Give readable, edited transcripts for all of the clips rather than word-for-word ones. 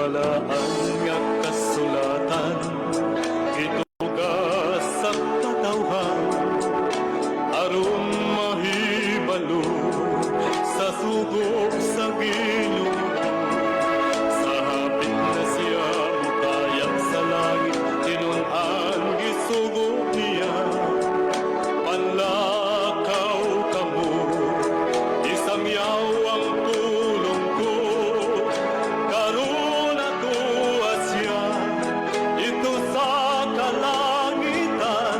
Balaan nga Kasulatan gituga sa katawhan aron mahibalo sa sugo sa Ginoo. Sa hapit na siya mutayag sa langit, tinun-an gisugo niya. Panlakaw kamo, isangyaw ang pulong ko. Karon atoa siya didto sa kalangitan,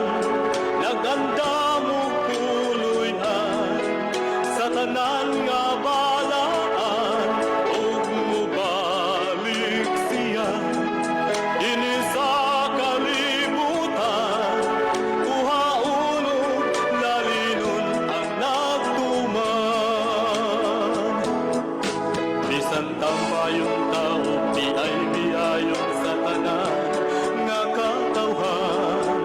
nagandam og puloy-an sa tanan nga balaan, ug mubalik siya dinhi sa kalibutan, kuhaon ug lalinon ang nagtuman. Bisan tampayon tao, biay biayon sa tanan nga katawhan,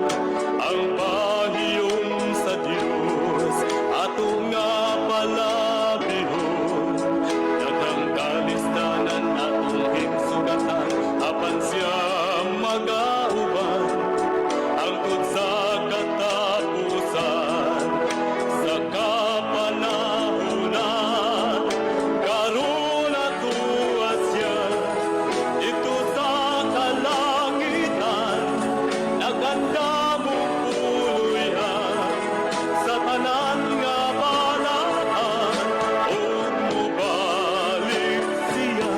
ang pahiyom sa Dios ato nga palabihon. Daghang kalistanan atong higsugatan, apan siya magauban hangtod sa katapusan sa kapanahunan. Karon atoa siya didto sa kalangitan, nagandam og puloy-an sa tanan nga balaan, ug mubalik siya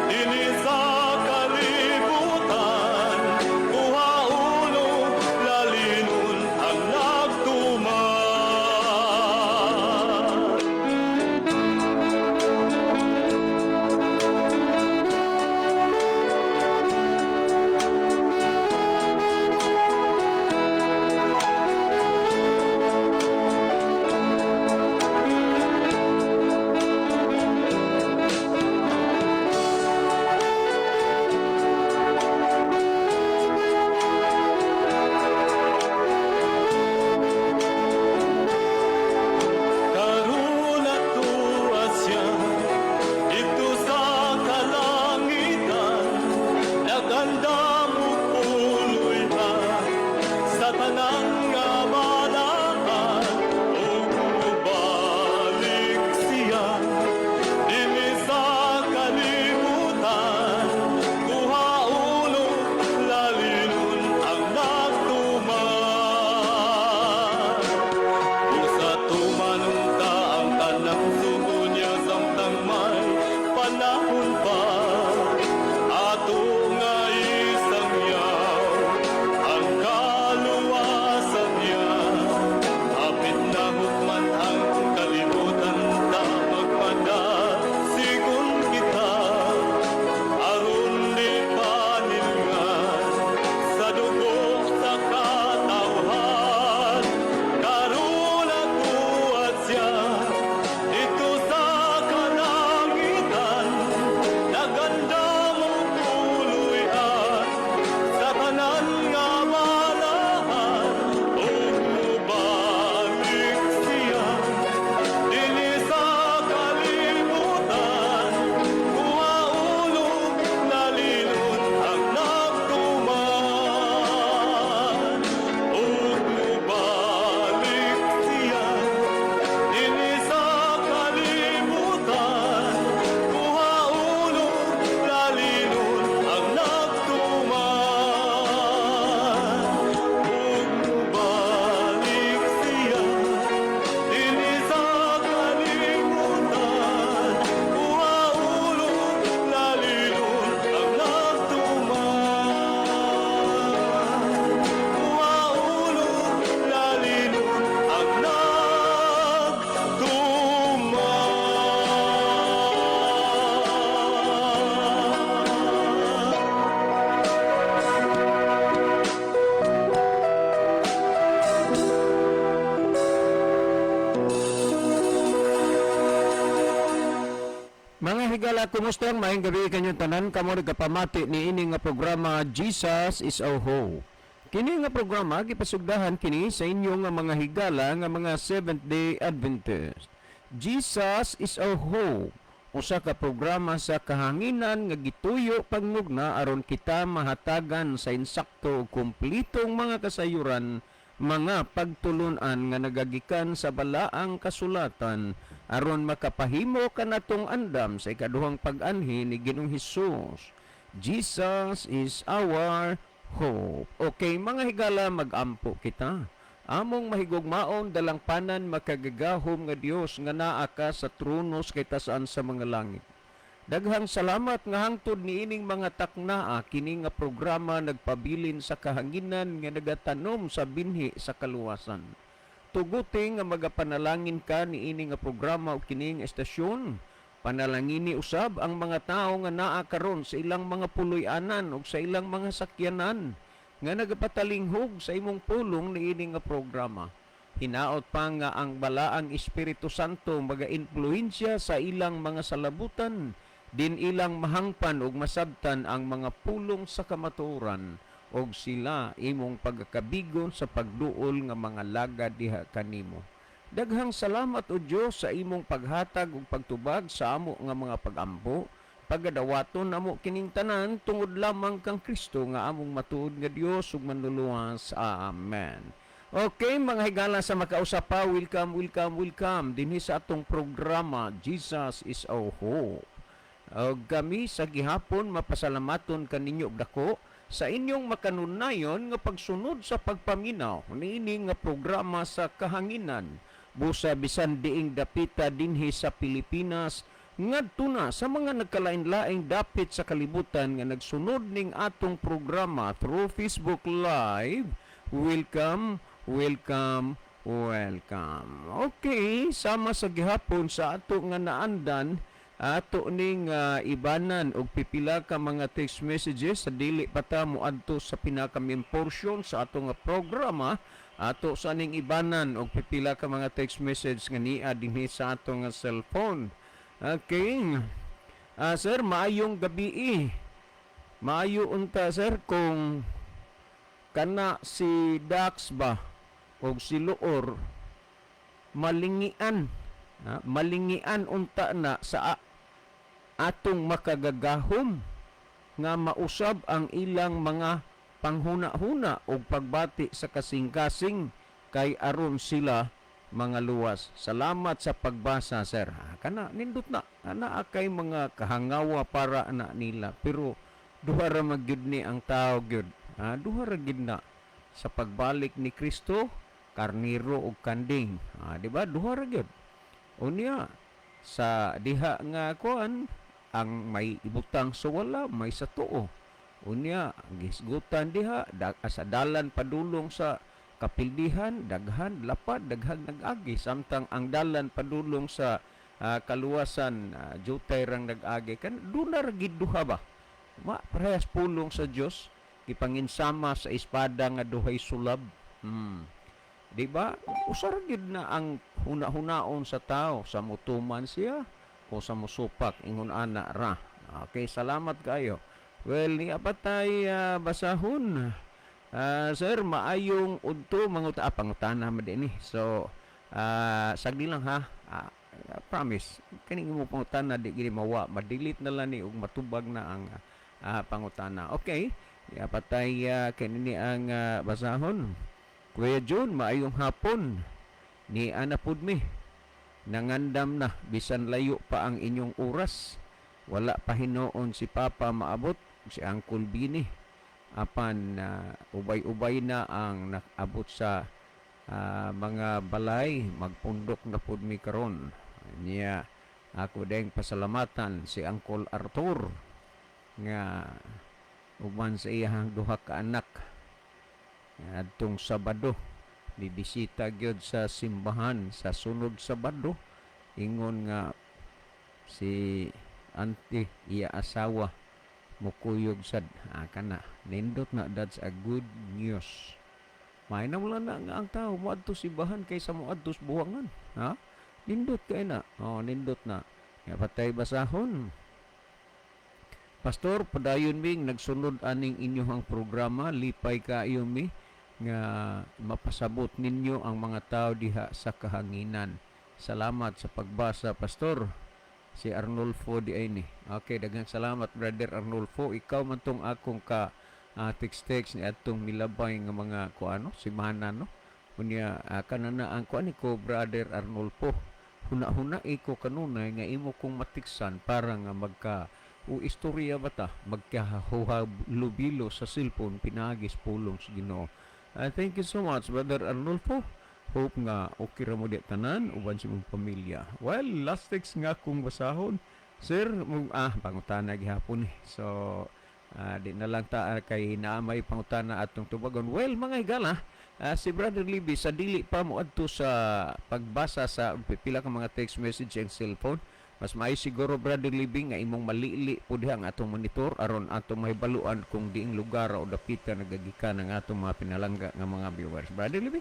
dinhi sa kalibutan, kuhaon ug lalinon ang nagtuman. Karon atoa siya didto sa kalangitan, nagandam og puloy-an sa tanan nga balaan, ug mubalik siya dinhi sa kalibutan, kuhaon ug lalinon ang nagtuman. Busa tumanon ta ang tanang sugo niya samtang may panahon pa, ato nga isangyaw ang kaluwasan niya. Hapit na hukman ang kalibutan, ta magpadasigon kita aron di panilngan sa dugo sa katawhan. Karon atoa siya didto sa kalangitan, nagandam og puloy-an sa tanan nga balaan, ug mubalik siya dinhi sa kalibutan, kuhaon ug lalinon ang nagtuman, ug mubalik siya dinhi sa kalibutan, kuhaon ug lalinon ang nagtuman, ug mubalik siya dinhi sa kalibutan, kuhaon ug lalinon ang nagtuman, kuhaon ug lalinon ang nagtuman. Mga higala, kumusta ang maayong gabi kanyong tanan? Kamo nagapamati ni ini nga programa, Jesus is Our Hope. Kini nga programa gipasugdahan kini sa inyo nga mga higala nga mga Seventh Day Adventist. Jesus is our hope. Usa ka programa sa kahanginan nga gituyo pagmugna aron kita mahatagan sa insakto ug kumplitong mga kasayuran, mga pagtulunan nga nagagikan sa balaang kasulatan aron makapahimo kanatong andam sa ikaduhang pag-anhi ni Ginoong Hesus. Jesus is our hope. Okay, mga higala, mag-ampo kita. Among mahigugmaon, dalangpanan, makagagahom nga Dios nga naa ka sa trono sa kitasan sa mga langit. Daghang salamat nga hangtod niining mga taknaa kini nga programa nagpabilin sa kahanginan nga nagatanom sa binhi sa kaluwasan. Tuguti nga magapanalangin ka niini nga programa o kini nga estasyon. Panalangini usab ang mga tawo nga naa karon sa ilang mga puloy-anan ug sa ilang mga sakyanan nga nagapatalinghog sa imong pulong niini nga programa. Hinaot pa nga ang balaang Espiritu Santo magainfluensya sa ilang mga salabutan din ilang mahangpan ug masabtan ang mga pulong sa kamatuoran og sila imong pagkabigon sa pagduol nga mga lagad diha kanimo. Daghang salamat, o Dios, sa imong paghatag ug pagtubag sa amo nga mga pagampo. Pagadawaton namo kining tanan tungod lamang kang Kristo nga among matuod nga Dios ug manluluwas. Amen. Okay, mga higala, sa makausa pa, welcome, welcome, welcome dinhi sa atong programa Jesus is Our Hope. Og kami sa gihapon mapasalamaton kaninyo og dako sa inyong makanunayon nga pagsunod sa pagpaminaw niini nga programa sa kahanginan busa bisan diing dapita dinhi sa Pilipinas ngadto na sa mga nagkalain-laing dapit sa kalibutan nga nagsunod ning atong programa through Facebook Live. Welcome, welcome, welcome. Okay, sama sa gihapon sa ato nga naandan, ato ning ibanan og pipila ka mga text messages sa dili pa ta moadto sa pinaka main portion sa ato nga programa. Ato sa ning ibanan og pipila ka mga text message nga nia dinhi sa ato nga cellphone. Okay. Sir, maayong gabi eh. Maayo unta, sir, kung kana si Dax ba og si Luor malingian, ha? Malingian unta na sa atong makagagahom nga mausab ang ilang mga panghuna-huna o pagbati sa kasing-kasing kay aron sila mga luwas. Salamat sa pagbasa, sir. Ah, kana nindot na. Ana kay mga kahangawa para na nila, pero duha ra magyud ni ang tao gyud. Ah, duha ra gyud na sa pagbalik ni Kristo, karniro ug kanding. Ah, di ba? Duha ra gyud. Unya sa diha nga kuan, ang may ibutang sa wala, may sa tuo. Unya gisgutan diha da, sa dalan padulong sa kapildihan, daghan lapad, daghang nag-agi, samtang ang dalan padulong sa kaluwasan, jutay rang nag-agi. Kan duna ra gid duha ba, ma parehas pulong sa Dios, gipanginsama sa espada nga duhay sulab. Di ba? Usa ra gyud na ang huna-hunaon sa tao, sa mutuman siya o sa musupak, ingon ana ra. Okay, salamat kayo. Well, ni apatay basahon. Sir, maayong udto manguta, pangutana man din ni. So, sagdi lang ha. Promise. Kining imo pangutana di gini mawa, ma-delete na lang ni ug matubag na ang pangutana. Okay. Ni apatay kini ang basahon. Kuya June, maayong hapon. Ni ana pud mi. Nangandam na bisan layo pa ang inyong oras. Wala pa hinuon si Papa maabot, si Uncle Bini. Apan ubay-ubay na ang nakabot sa mga balay, magpundok na pud mi karon. Niya ako deng pasalamatan si Uncle Arthur nga uban sa iyang duha ka anak adtong Sabado bibisita gyud sa simbahan sa sunod Sabado. Ingon nga si auntie, iya asawa, mukuyog sad. Kana nindot na, that's a good news. May na wala na nga ang tao moadto simbahan kaysa moadto sa buwangan, ha. Nindot kay na, oh, nindot na nga patay basahon. Pastor, padayon ming nagsunod aning inyong programa. Lipay kaayo mi nga mapasabot ninyo ang mga tao diha sa kahanginan. Salamat sa pagbasa, Pastor. Si Arnulfo di ay ni. Okay, daghang salamat, Brother Arnulfo. Ikaw man tong akong ka text-text ni atong milabay nga mga kuano simana, no. Unya kanana ang kuan ko, Brother Arnulfo. Huna-huna iko kanunay nga imo kong matiksan para nga magka o istorya ba ta, magkahuha lubilo sa cellphone pinaagis pulong sa Ginoo. Thank you so much, Brother Arnulfo. Hope nga okay ra mo di tanan uban sa imong pamilya. Well, last text nga akong basahon. Sir, pangutana gihapon eh. So, di na lang ta kay naa may pangutana atong tubagon. Well, mga higala, si Brother Libby sa dili pa mo adto sa pagbasa sa pila ka mga text message ang cellphone. Mas maayo siguro, Brother Libby, nga imong malili po diha ang atong monitor aron atong mahibaluan kung diing lugar o dapita nagagikan ang atong mga pinalangga nga mga viewers. Brother Libby?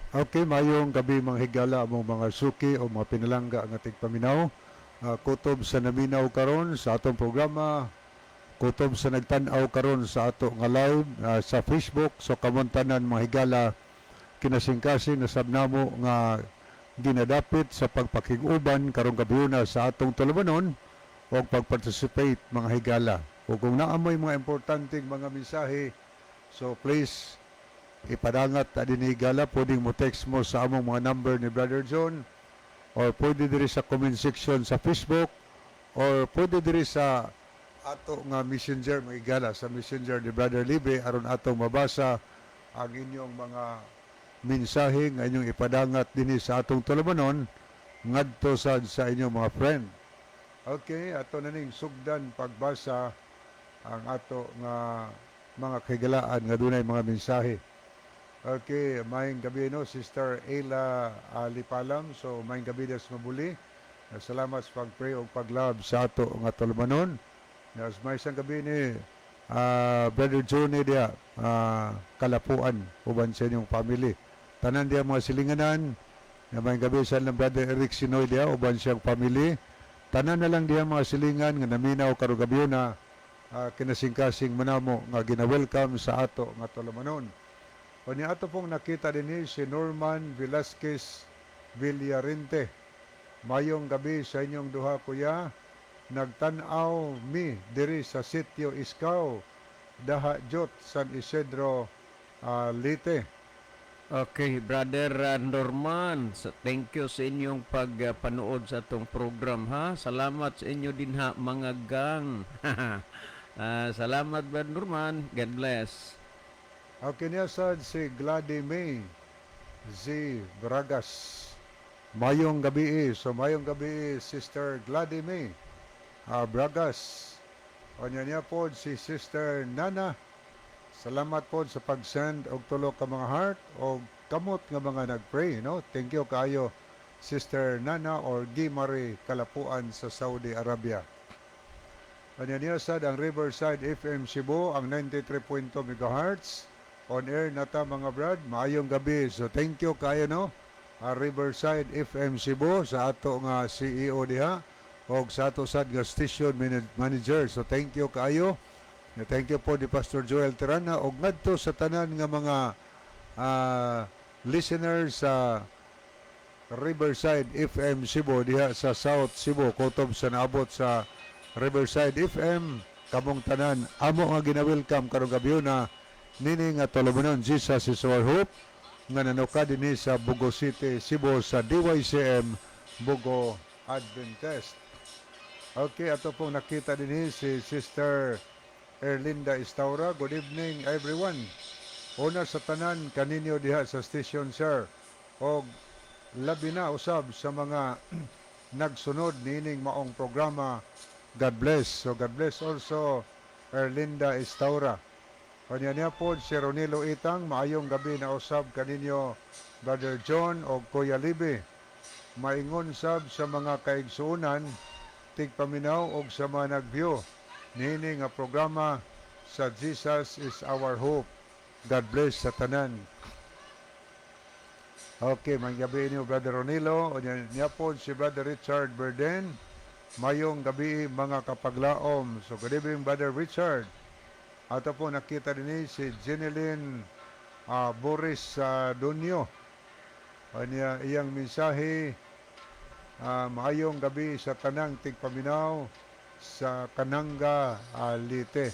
Okay, mayong gabi, mga higala, among mga suki o mga pinalangga nga tigpaminaw. Kutob sa naminaw karon sa atong programa, kutob sa nagtan-aw karon sa ato nga live sa Facebook. So kamong tanan, mga higala, kinasingkasing nasab namo nga ginadapit sa pagpakig-uban karong gabi sa atong tulumanon o pag-participate, mga higala. O kung naa moy mga importanteng mga mensahe, so please ipadangat ta dinhi, higala. Pwedeng mo text mo sa among mga number ni Brother John or pwede diri sa comment section sa Facebook or pwede diri sa ato nga messenger, mga higala, sa messenger ni Brother Libe aron atong mabasa ang inyong mga mensahe nga inyong ipadangat dinhi sa atong tulumanon ngadto sa inyong mga friend. Okay, ato na ning sugdan pagbasa ang ato nga mga kahigalaan nga dunay mga mensahe. Okay, maayong gabi, no, Sister Ayla Alipalam. So maayong gabi des mabuli. Salamat sa pag-pray o pag-love sa ato nga tulumanon. Yes, may isang gabi ni Brother Johnny dia Kalapuan uban sa inyong family. Tanan diya mga silinganan na may gabi sa ng Brother Eric Sinoy dia uban siyang family. Tanan na lang diya mga silingan nga naminaw karong gabi na kinasingkasing manamo nga gina-welcome sa ato nga tulumanon. O ni ato pong nakita din si Norman Velasquez Villarente. Mayong gabi sa inyong duha, kuya. Nagtan-aw mi diri sa Sitio Iskaw, Daha Jot, San Isidro, Leyte. Okay, Brother Norman, so thank you sa inyong pagpanood sa atong program, ha. Salamat sa inyo din ha, mga gang. Salamat, Brother Norman. God bless. Okay niya sad si Glady May Z. Bragas. Mayong gabi eh. So mayong gabi eh, Sister Glady May Bragas. O niya niya po si Sister Nana. Salamat po sa pag-send og tulo ka mga heart o kamot nga mga nag-pray, no? Thank you kaayo, Sister Nana or Gimari Kalapuan sa Saudi Arabia. Kanya niya sad ang Riverside FM Cebu, ang 93.2 MHz. On air na ta, mga brad. Maayong gabi. So thank you kaayo, no? Ang Riverside FM Cebu sa ato nga CEO diha og sa ato sad nga station manager. So thank you kaayo. Thank you po ni Pastor Joel Tirana og ngadto sa tanan nga mga listeners sa Riverside FM Cebu diha sa South Cebu. Kutob sa naabot sa Riverside FM, kamong tanan amo nga gina-welcome karong gabi na nini nga tulumanon, Jesus is Our Hope, nga nanuka dinhi sa Bogo City, Cebu sa DYCM Bogo Adventist. Okay, ato pong nakita dinhi si Sister Erlinda Estaura. Good evening, everyone. Una sa tanan kaninyo diha sa station, sir. Og labi na usab sa mga nagsunod niining maong programa. God bless. So God bless also, Erlinda Estaura. Kanya niya po si Ronilo Itang, maayong gabi na usab kaninyo, Brother John o Kuya Libe. Maingon sab sa mga kaigsuonan, tigpaminaw og sa mga nag-view niini nga programa sa Jesus is Our Hope. God bless sa tanan. Okay, maayong gabi niyo, Brother Ronilo. O niya, niya po si Brother Richard Berden. Mayong gabi, mga kapaglaom. So good evening, Brother Richard. Ato po nakita din si Jeneline Boris Dunyo. Kanya iyang mensahe, Maayong gabi sa tanang tigpaminaw sa Kananga, Leyte.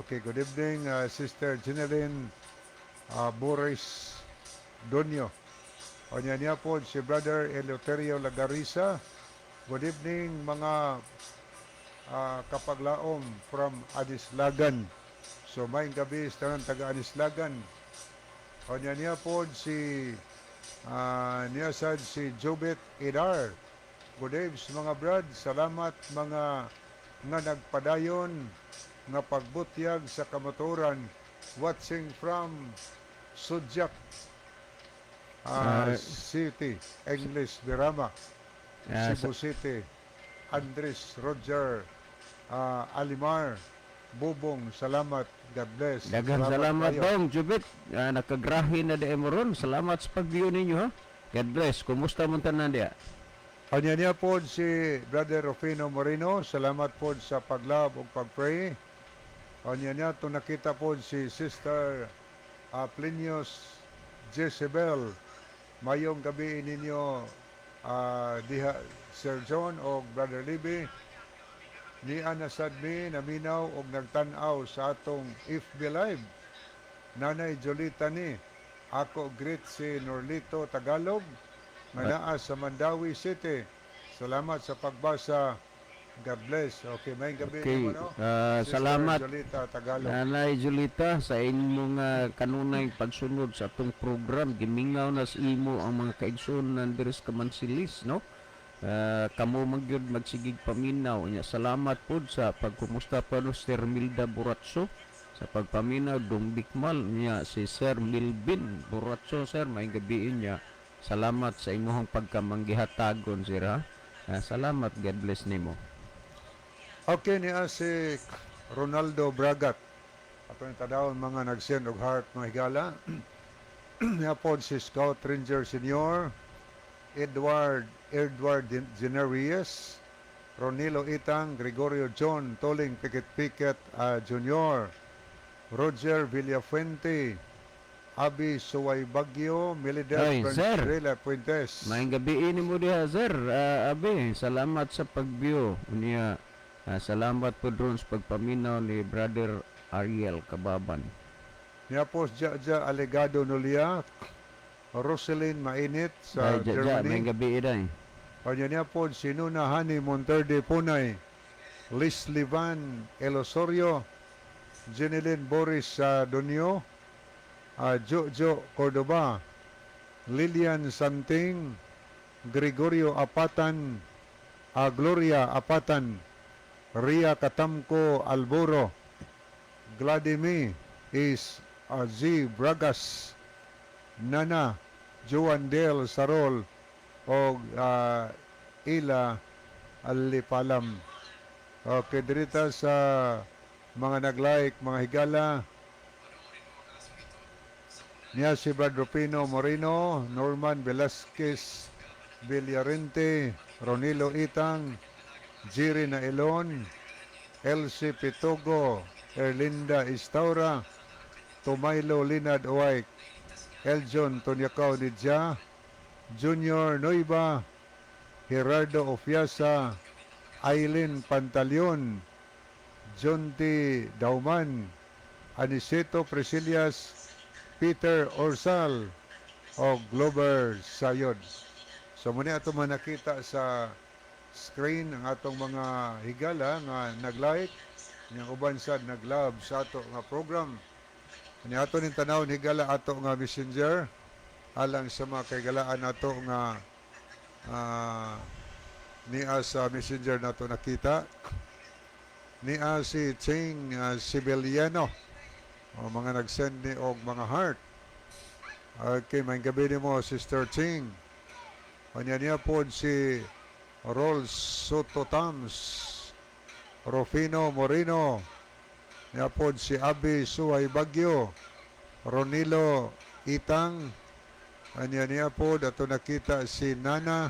Okay, good evening, Sister Jeneline Boris Donyo. Onya niya po si Brother Eleuterio Lagarisa. Good evening, mga kapaglaom from Anislagan. So maayong gabi sa tanan taga Anislagan. Onya niya po si niya sad si Jobet Idar. Good evening, mga brad. Salamat mga nga nagpadayon nga pagbutyag sa kamatuoran, watching from Sudjak City, English Birama, Cebu City, Andres Roger Alimar, Bubong, salamat, God bless. Daghang salamat, kayo. Dong Jubit. Nakagrahe na di mo ron. Salamat sa pag-view ninyo, ha. God bless. Kumusta man tanan diya? Kanya niya po si Brother Rufino Moreno, salamat po sa pag-love ug pag-pray. Kanya niya to nakita po si Sister Plinius Jezebel. Mayong gabi ninyo diha Sir John o Brother Libby. Ni ana sad mi naminaw og nagtan-aw sa atong FB Live. Nanay Jolita ni ako greet si Norlito Tagalog nga naa sa Mandaue City. Salamat sa pagbasa. God bless. Okay, may gabi Okay. naman, no? Sister Salamat. Jolita Tagalog. Nanay Julita, sa inyong kanunay pagsunod sa atong program, gimingaw na sa imo ang mga kaigsoon nan diri sa Kamansilis, no? Kamo man gyud magsigig paminaw nya. Salamat pod sa pagkumusta pa no Sir Milda Buratso sa pagpaminaw, Dong Bikmal niya, si Sir Milvin Buratso. Sir, may gabiin niya. Salamat sa imong pagkamanggihatagon, sir, ha. Salamat, God bless nimo. Okay, niya si Ronaldo Bragat. Ato yung tadawon mga nag-send og heart, mga higala. Niya po si Scout Ranger Senior, Edward Edward Generius, Ronilo Itang, Gregorio John Toling Pikit Piket Jr., Roger Villafuente, Abi Suway Bagyo, Milidel Ay, sir. Francisrela Puentes. Maayong gabi nimo diha, sir. Abe, salamat sa pag-view. Unya, salamat po dron sa pagpaminaw ni Brother Ariel Kababan. Niya po si Jaja Alegado Nulia, Roselyn Mainit sa Ay, ja, ja, Germany. maayong gabi iday. Kanya niya po si Nuna Hani Monterde Punay, Liz Livan Elosorio, Jeneline Boris Donio, Jojo Cordoba, Lilian Santing, Gregorio Apatan, Gloria Apatan, Ria Katamko Alboro, Gladimir is Z. Bragas, Nana, Joan Del Sarol, o Ila Alipalam. Okay, dirita sa mga nag-like, mga higala, niya si Brad Rufino Moreno, Norman Velasquez Villarente, Ronilo Itang, Jiri Nailon, Elsie Pitogo, Erlinda Istaura, Tomaylo Linad Oaik, Eljon Tonyakaw Nidja, Junior Noiba, Gerardo Ofiasa, Aileen Pantaleon, John T. Dauman, Aniceto Priscillas, Peter Orsal, o Glover Sayod. So muna ato man nakita sa screen ang atong mga higala nga nag-like, nya uban sad nag-love sa ato nga program. Ni ato ning tanawon, higala, ato nga messenger alang sa mga kahigalaan nato nga niya sa messenger nato nakita. Niya si Ching Sibeliano o mga nag-send ni og mga heart. Okay, may gabi nimo, Sister Ching. Kanya niya po si Rol Soto Tams, Rufino Moreno, niya po si Abi Suway Bagyo, Ronilo Itang, kanya niya po, dato nakita si Nana,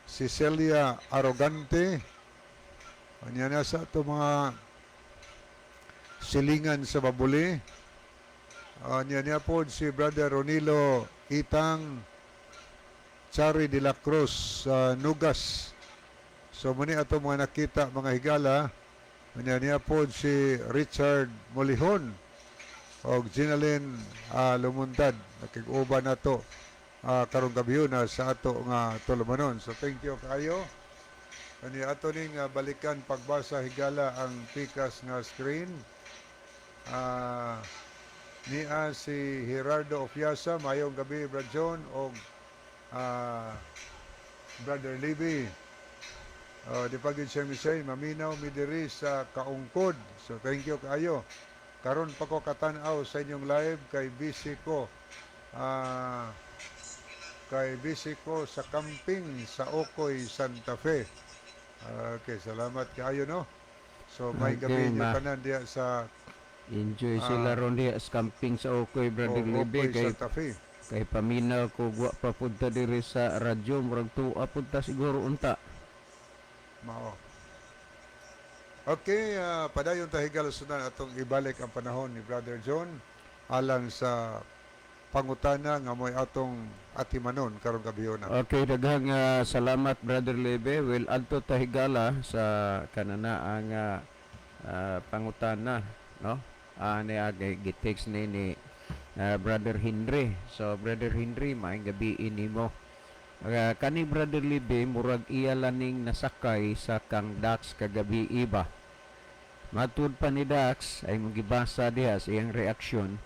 si Celia Arrogante, kanya niya sa ato mga silingan sa Babuli. Kanya niya po si Brother Ronilo Itang, Chari de la Cruz Nugas. So muni ato mga nakita, mga higala. Unya niya po si Richard Molihon og Ginalyn Lumundad, nakig-uban nato karong gabi na sa ato nga tulumanon. So thank you kayo. Ani ato ning balikan pagbasa, higala, ang pikas nga screen. Niya si Gerardo Ofiasa, mayong gabi, Brad John og Brother Libby. Di pa gyud siya misay, maminaw mi diri sa Kaungkod. So thank you kaayo. Karon pa ko katan-aw sa inyong live kay busy ko. Kay busy ko sa camping sa Ocoy, Santa Fe. Okay, salamat kaayo, no. So may gabi inyo tanan diya sa Enjoy sila ron diha sa camping sa Ocoy, Brother Libby, Ocoy, kay Santa Fe. Kay paminaw ko wa pa pud ta diri sa radyo, murag tuwa pud ta siguro unta. Mao. Okay, padayon ta, higala, sudan atong ibalik ang panahon ni Brother John alang sa pangutana nga mo'y atong atimanon karong gabi na. Okay, daghang salamat, Brother Lebe. Well, adto ta, higala, sa kanana ang pangutana, no? Ni agay gitext ni Brother Henry. So Brother Henry, maayong gabi nimo. Kani Brother Lebe, murag iya laning nasakay sa kang Dax kagabi iba. Matud pa ni Dax ay magibasa diha sa iyang reaksyon,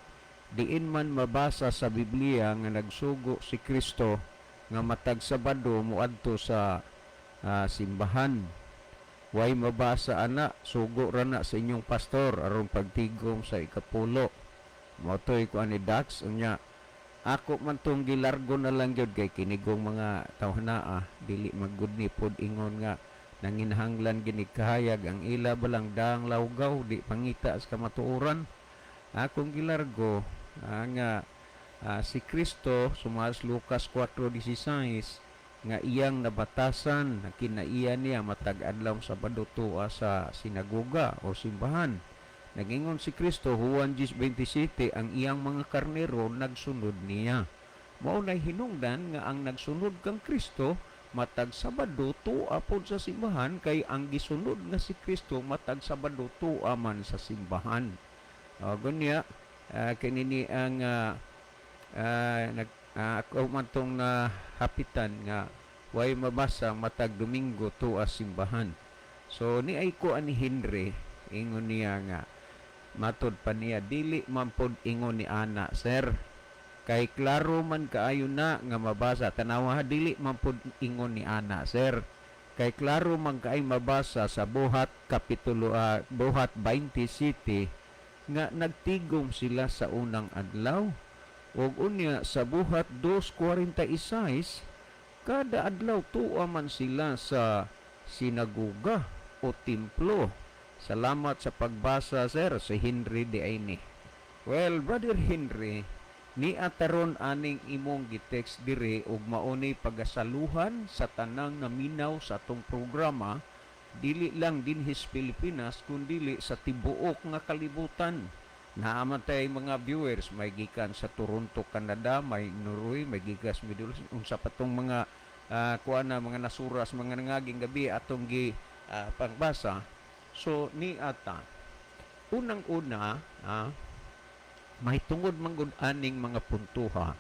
diin man mabasa sa Biblia nga nagsugo si Kristo nga matag Sabado moadto sa simbahan? Way mabasa ana, sugo ra na sa inyong pastor aron pagtigom sa ikapulo. Mao toy kuan ni Dax. Unya ako man tong gilargo na lang gyud kay kinigong mga tawhana dili magud ni pod ingon nga nanginahanglan gini kahayag ang ila balang daang lawgaw, di pangita sa kamatuoran. Akong gilargo nga si Kristo sumas Lucas 4:16 nga iyang nabatasan na kinaiya niya matag adlaw Sabado tuwa sa sinagoga o simbahan. Nagingon si Kristo, Juan 10:27, ang iyang mga karnero nagsunod niya. Mao nay hinungdan nga ang nagsunod kang Kristo matag Sabado tuwa pod sa simbahan, kay ang gisunod nga si Kristo matag Sabado tuwa man sa simbahan. O gunya kini ni ang nag ako man tong nahapitan nga way mabasa matag Domingo tuwa simbahan. So ni ay ko ani Henry, ingon niya nga matod pa niya, dili man pod ingon ni ana, sir, kay klaro man kaayo na nga mabasa. Tanawa ha, dili man pod ingon ni ana, sir, kay klaro man kaay mabasa sa Buhat kapitulo Buhat 27 nga nagtigom sila sa unang adlaw, ug unya sa Buhat 2:46 kada adlaw tuwa man sila sa sinagoga o templo. Salamat sa pagbasa, sir. Si Henry de Aini. Well, Brother Henry, ni ataron aning imong gitext dire ug mauni pagasaluhan sa tanang naminaw sa atong programa, dili lang dinhis Pilipinas kundili sa tibuok nga kalibutan. Naa man tay mga viewers may gikan sa Toronto, Canada, may Norway, may gikas Middle East, unsa pa tong mga kuan na mga nasuras mga nangaging gabi atong gi pangbasa. So ni ata unang-una mahitungod man gud aning mga puntuha,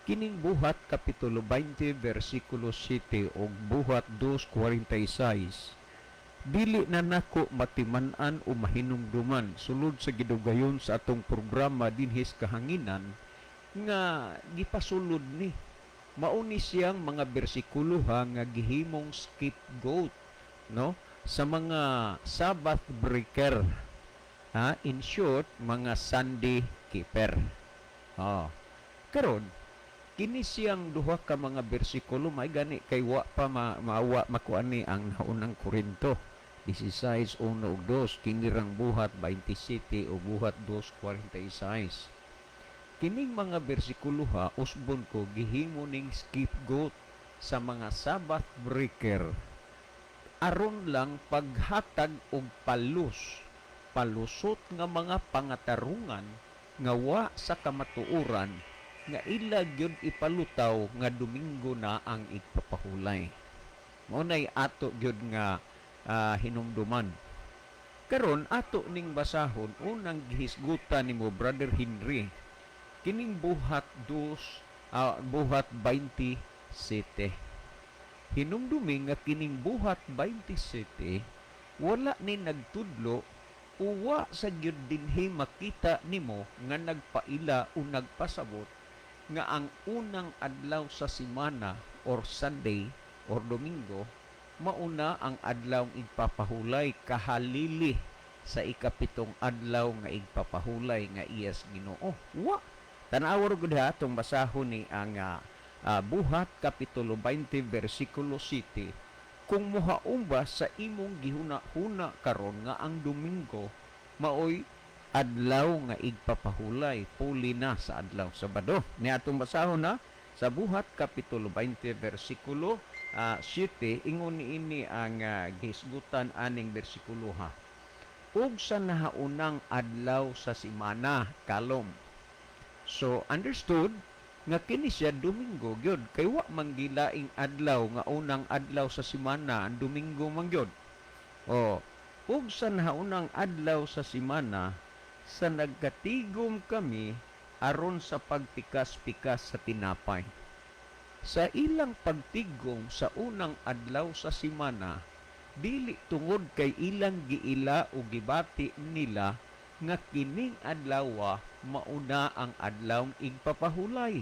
kining Buhat kapitulo 20 versikulo 7 ug Buhat 2:46, dili na nako matiman-an o mahinumduman sulod sa gidugayon sa atong programa dinhis kahanginan nga gipasulod ni mao ni siyang mga bersikulo ha nga gihimong scapegoat, no, sa mga Sabbath breaker ha, in short, mga Sunday keeper. Oh, karon kini siyang duha ka mga bersikulo, may gani kay wa pa maawa makuan ni ang naunang Korinto 16:1 ug 2, kini rang Buhat 27 o Buhat 2:46. Kining mga bersikulo ha, usbon ko, gihimo ning scapegoat sa mga Sabbath breaker aron lang paghatag og palusot nga mga pangatarungan nga wa sa kamatuoran. Nga ila gyud ipalutaw nga Domingo na ang igpapahulay. Mao nay ato gyud nga hinumduman. Karon ato ning basahon unang gihisgutan nimo, Brother Henry, kining Buhat 2, Buhat 27. Hinumdumi nga kining Buhat 27 wala ni nagtudlo, uwa sa gyud dinhi makita nimo nga nagpaila o nagpasabot nga ang unang adlaw sa simana or Sunday or Domingo mauna ang adlaw igpapahulay kahalili sa ikapitong adlaw nga igpapahulay nga iyas Ginoo. Wa. Tan-awa gud ha, atong basahon ni ang Buhat kapitulo 20 versikulo 7, kung muhaom ba sa imong gihuna-huna karon nga ang Domingo maoy adlaw nga igpapahulay puli na sa adlaw Sabado. Ni atong basahon na sa Buhat kapitulo 20 versikulo 7. Ingon niini ang gihisgutan aning bersikulo ha: "Ug sa nahaunang adlaw sa simana kalom." So understood nga kini siya Domingo gyud, kay wa man gilaing adlaw nga unang adlaw sa simana, ang Domingo man gyud. Oh, "Ug sa nahaunang adlaw sa simana, sa nagkatigom kami aron sa pagpikas-pikas sa tinapay." Sa ilang pagtigom sa unang adlaw sa simana, dili tungod kay ilang giila o gibati nila nga kining adlawa mauna ang adlaw igpapahulay,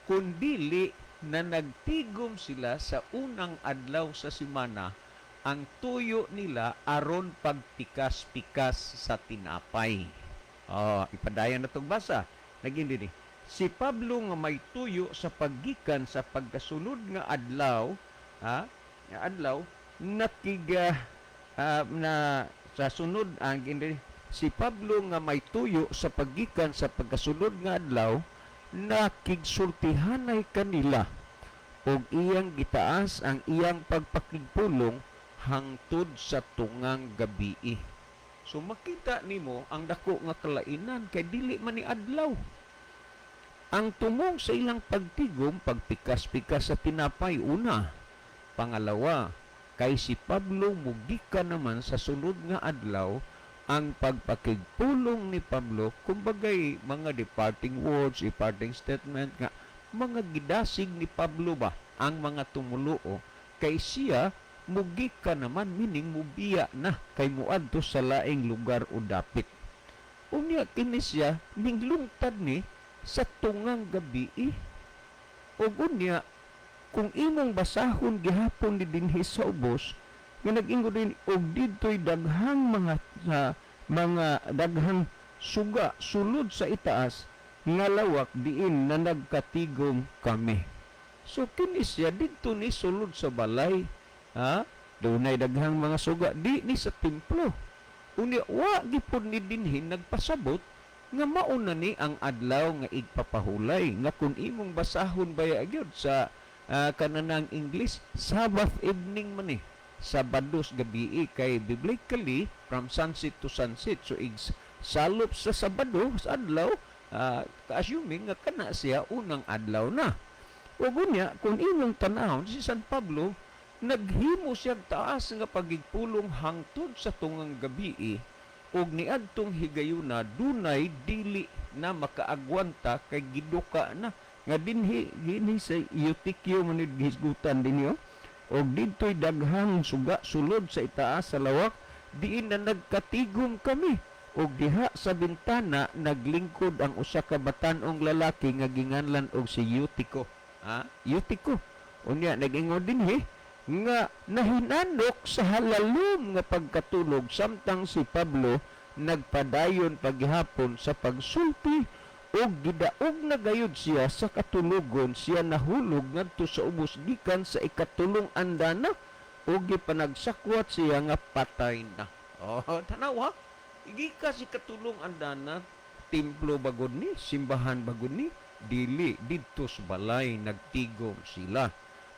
kundili na nagtigom sila sa unang adlaw sa simana, ang tuyo nila aron pagpikas-pikas sa tinapay. Oh, ipadayon na tong basa. Naging dinhi. "Si Pablo nga may tuyo sa paggikan sa pagkasunod nga adlaw, ha? Nga adlaw nakiga na sa sunod ang gindi, si Pablo nga may tuyo sa paggikan sa pagkasunod nga adlaw nakigsultihanay kanila ug iyang gitaas ang iyang pagpakigpulong hangtod sa tungang gabii." So makita nimo ang dako nga kalainan kay dili man ni adlaw. Ang tumong sa ilang pagtigom, pagpikas-pikas sa tinapay una. Pangalawa, kay si Pablo mugikan naman sa sunod nga adlaw, ang pagpakigpulong ni Pablo, kumbagay mga departing words, departing statement nga mga gidasig ni Pablo ba ang mga tumuluo, kay siya mugikan naman, meaning mubiya na kay muadto sa laing lugar o dapit. Unya kini siya ninglungtad ni sa tungang gabi. Ug unya kung imong basahon gihapon ni dinhi sa ubos nga nag-ingon din, "Og didto'y daghang mga sa mga daghang suga sulod sa itaas nga lawak diin na nagkatigom kami." So kini siya didto ni sulod sa balay, ha? Dunay daghang mga suga di ni sa templo. Unya wa gipod ni dinhi nagpasabot nga mauna ni ang adlaw nga igpapahulay, nga kung imong basahon baya gyud sa kananang English, Sabbath evening man ni, Sabados gabi, kay biblically from sunset to sunset. So igs salop sa Sabado sa adlaw, assuming nga kana siya unang adlaw na. Ug unya kung imong tan-awon si San Pablo, naghimo siya taas nga pagigpulong hangtod sa tungang gabi, ug niadtong higayuna dunay dili na makaagwanta kay giduka na, nga dinhi dinhi sa Eutiquio man ni gihisgutan dinhi, oh. "Og didto'y daghang suga sulod sa itaas sa lawak diin na nagkatigom kami. Ug diha sa bintana naglingkod ang usa ka batan-ong lalaki nga ginganlan og si Eutico." Ha? Eutico. Unya nag-ingon dinhi nga nahinanok sa halalom nga pagkatulog samtang si Pablo nagpadayon paghapon sa pagsulti, ug gidaog na gayud siya sa katulogon, siya nahulog ngadto sa ubos gikan sa ikatulong andana ug gipanagsakwat siya nga patay na. Oh, tanawa. Gikan sa ikatulong andana, templo bagod ni, simbahan bagod ni, dili, didto sa balay nagtigom sila.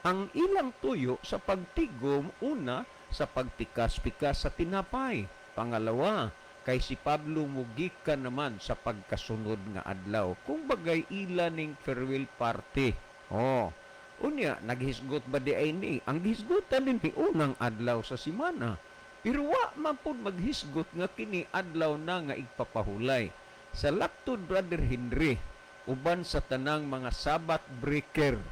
Ang ilang tuyo sa pagtigom, una, sa pagpikas-pikas sa tinapay. Pangalawa, Kay si Pablo mugikan naman sa pagkasunod nga adlaw. Kung bagay ila ning farewell party. Oh. Unya, naghisgot ba di ay ni? Ang gihisgutan din ni unang adlaw sa simana. Pero wa man pud maghisgot nga kini adlaw na nga igpapahulay. Sa laktod, Brother Henry, uban sa tanang mga Sabbath breaker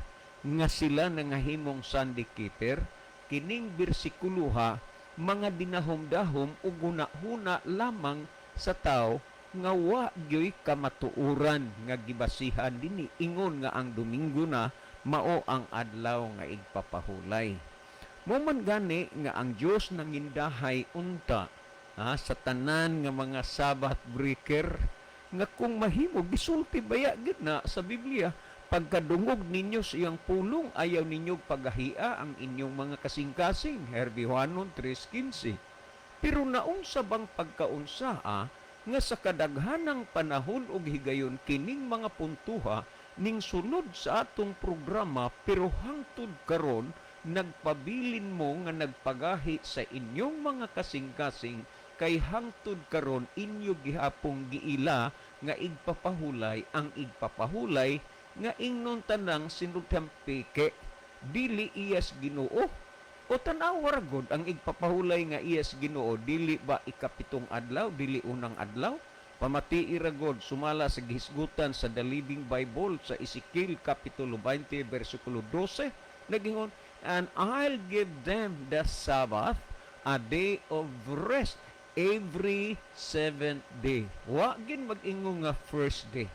nga sila nangahimong Sunday keeper, kining bersikuloha mga dinahom-dahom ug huna-huna lamang sa tao nga wa gyoy kamatuoran nga gibasihan dinhi ingon nga ang Domingo na mao ang adlaw nga igpapahulay. Mo man gani nga ang Dios nangindahay unta sa tanan nga mga Sabbath breaker nga kung mahimo gisulti baya gid na sa Biblia, pagkadungog ninyo sa iyang pulong, ayaw ninyo pagahia ang inyong mga kasing-kasing, Herbie Juanon 3:15. Pero naunsa bang pagkaunsa nga sa kadaghanang panahon og higayon kining mga puntuha ning sunod sa atong programa, pero hangtod karon nagpabilin mo nga nagpagahi sa inyong mga kasing-kasing kay hangtod karon inyo gihapong giila nga igpapahulay ang igpapahulay nga ingnon tanang sinultang peke dili iyas Ginoo. O tan-awa ra gud ang igpapahulay nga iyas Ginoo, dili ba ikapitong adlaw, dili unang adlaw? Pamatii ra gud sumala sa gihisgutan sa The Living Bible sa Ezekiel kapitulo 20 bersikulo 12, nagingon, "And I'll give them the Sabbath, a day of rest, every seventh day." Wa gin mag-ingon nga first day.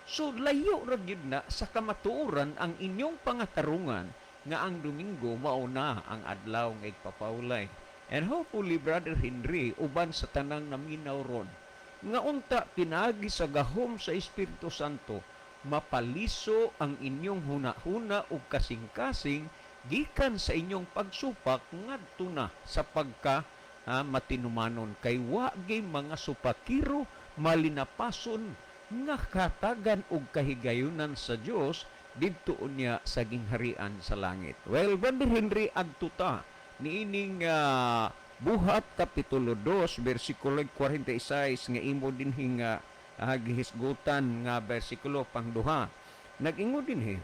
So layo ra gyud na sa kamatuoran ang inyong pangatarungan nga ang Domingo mao na ang adlaw nga igpapahulay. And hopefully, Brother Henry, uban sa tanang naminaw ron, nga unta pinaagi sa gahom sa Espiritu Santo, mapaliso ang inyong huna-huna ug kasing-kasing gikan sa inyong pagsupak ngadto na sa pagka matinumanon, kay wa gyud mga supakiro malinapason nga katagan og kahigayunan sa Dios didto unya sa gingharian sa langit. Well, Brother Henry, adto ta niining Buhat kapitulo 2 bersikulo 46 nga imo dinhi nga gihisgutan nga bersikulo pangduha. Nag-ingon dinhi,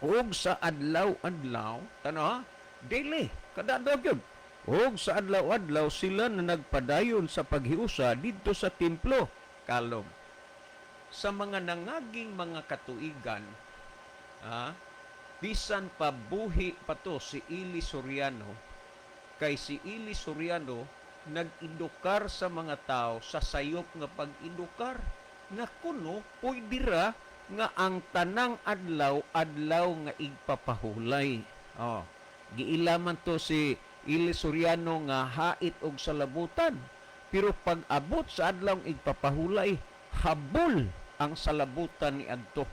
ug sa adlaw-adlaw, tanaw, daily, kada adlaw gyud. Ug sa adlaw-adlaw sila na nagpadayon sa paghiusa didto sa templo. Kalom. Sa mga nangaging mga katuigan, bisan pa buhi pa to si Eli Soriano, kay si Eli Soriano nag-edukar sa mga tao sa sayop nga pag-edukar nga kuno pwede ra nga ang tanang adlaw adlaw nga igpapahulay. Oh, giila man to si Eli Soriano nga hait og salabutan. Pero pag abot sa adlaw igpapahulay, habol ang salabutan ni adto.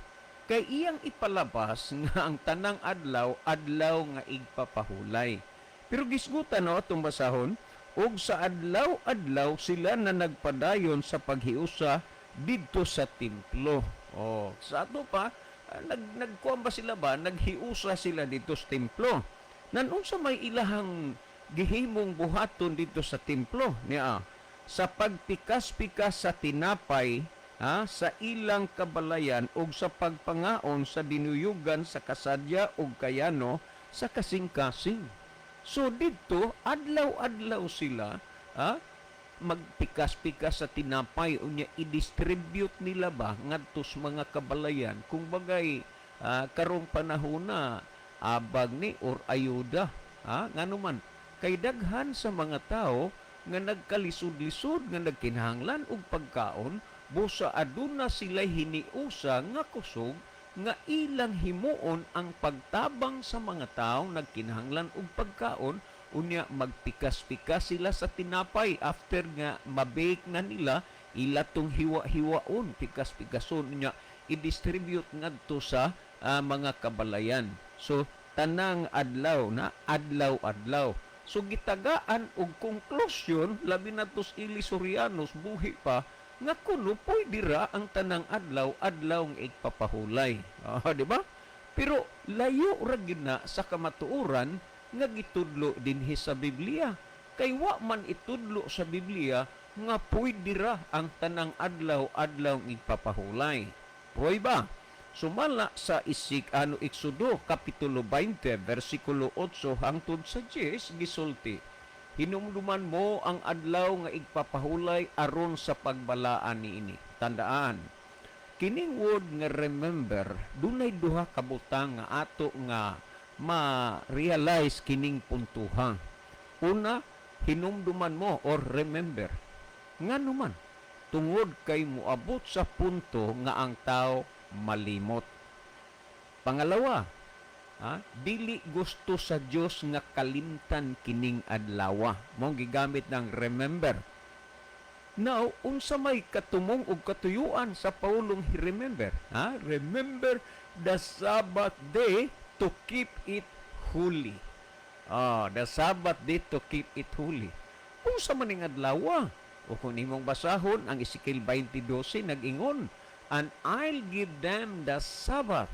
Kay iyang ipalabas nga ang tanang adlaw adlaw nga igpapahulay. Pero gisgutan no atong basahon, ug sa adlaw-adlaw sila na nagpadayon sa paghiusa didto sa templo. Oh, sa ato pa nagkuan ba sila ba, naghiusa sila didto sa templo. Nan unsa may ilahang gihimong buhaton didto sa templo niya? Sa pagpikas-pikas sa tinapay sa ilang kabalayan ug sa pagpangaon sa dinuyugan sa kasadya ug kayano sa kasing-kasing. So didto adlaw-adlaw sila magpikas-pikas sa tinapay, unya i-distribute nila ba ngadto sa mga kabalayan, kung bagay karong panahon na abag ni or ayuda ngano man kay daghan sa mga tao nga nagkalisod-lisod nga nagkinahanglan og pagkaon, busa aduna sila hiniusa nga kusog nga ilang himuon ang pagtabang sa mga tao nagkinahanglan og pagkaon. Unya magpikas-pikas sila sa tinapay after nga mabake na nila, ila tong hiwa-hiwaon, pikas-pikason, unya i-distribute ngadto sa mga kabalayan. So tanang adlaw na adlaw-adlaw. So gitagaan og konklusyon, labi na tos Eli Sorianos buhi pa, nga kuno pwede ra ang tanang adlaw adlaw nga igpapahulay. Di ba? Pero layo ra gyud na sa kamatuoran nga gitudlo dinhi sa Biblia. Kay wa man itudlo sa Biblia Nga pwede ra ang tanang adlaw adlaw igpapahulay. Prueba, sumala sa isik ano Exodo kapitulo 20 versikulo 8 hangtod sa 10, gisulti, "Hinumduman mo ang adlaw nga igpapahulay aron sa pagbalaan niini." Tandaan, kining word nga "remember", dunay duha ka butang nga ato nga ma-realize kining puntuha. Una, hinumduman mo or remember. Ngano man? Tungod kay moabot sa punto nga ang tao malimot. Pangalawa, ha, dili gusto sa Dios nga kalimtan kining adlawa. Mao gigamit ng "remember". Now, unsa may katumong ug katuyuan sa paulong "remember"? Ha? "Remember the Sabbath day to keep it holy." Ah, the Sabbath day to keep it holy. Unsa man ning adlaw? O kung imong basahon ang Ezekiel 20:12, nag-ingon, "And I'll give them the Sabbath,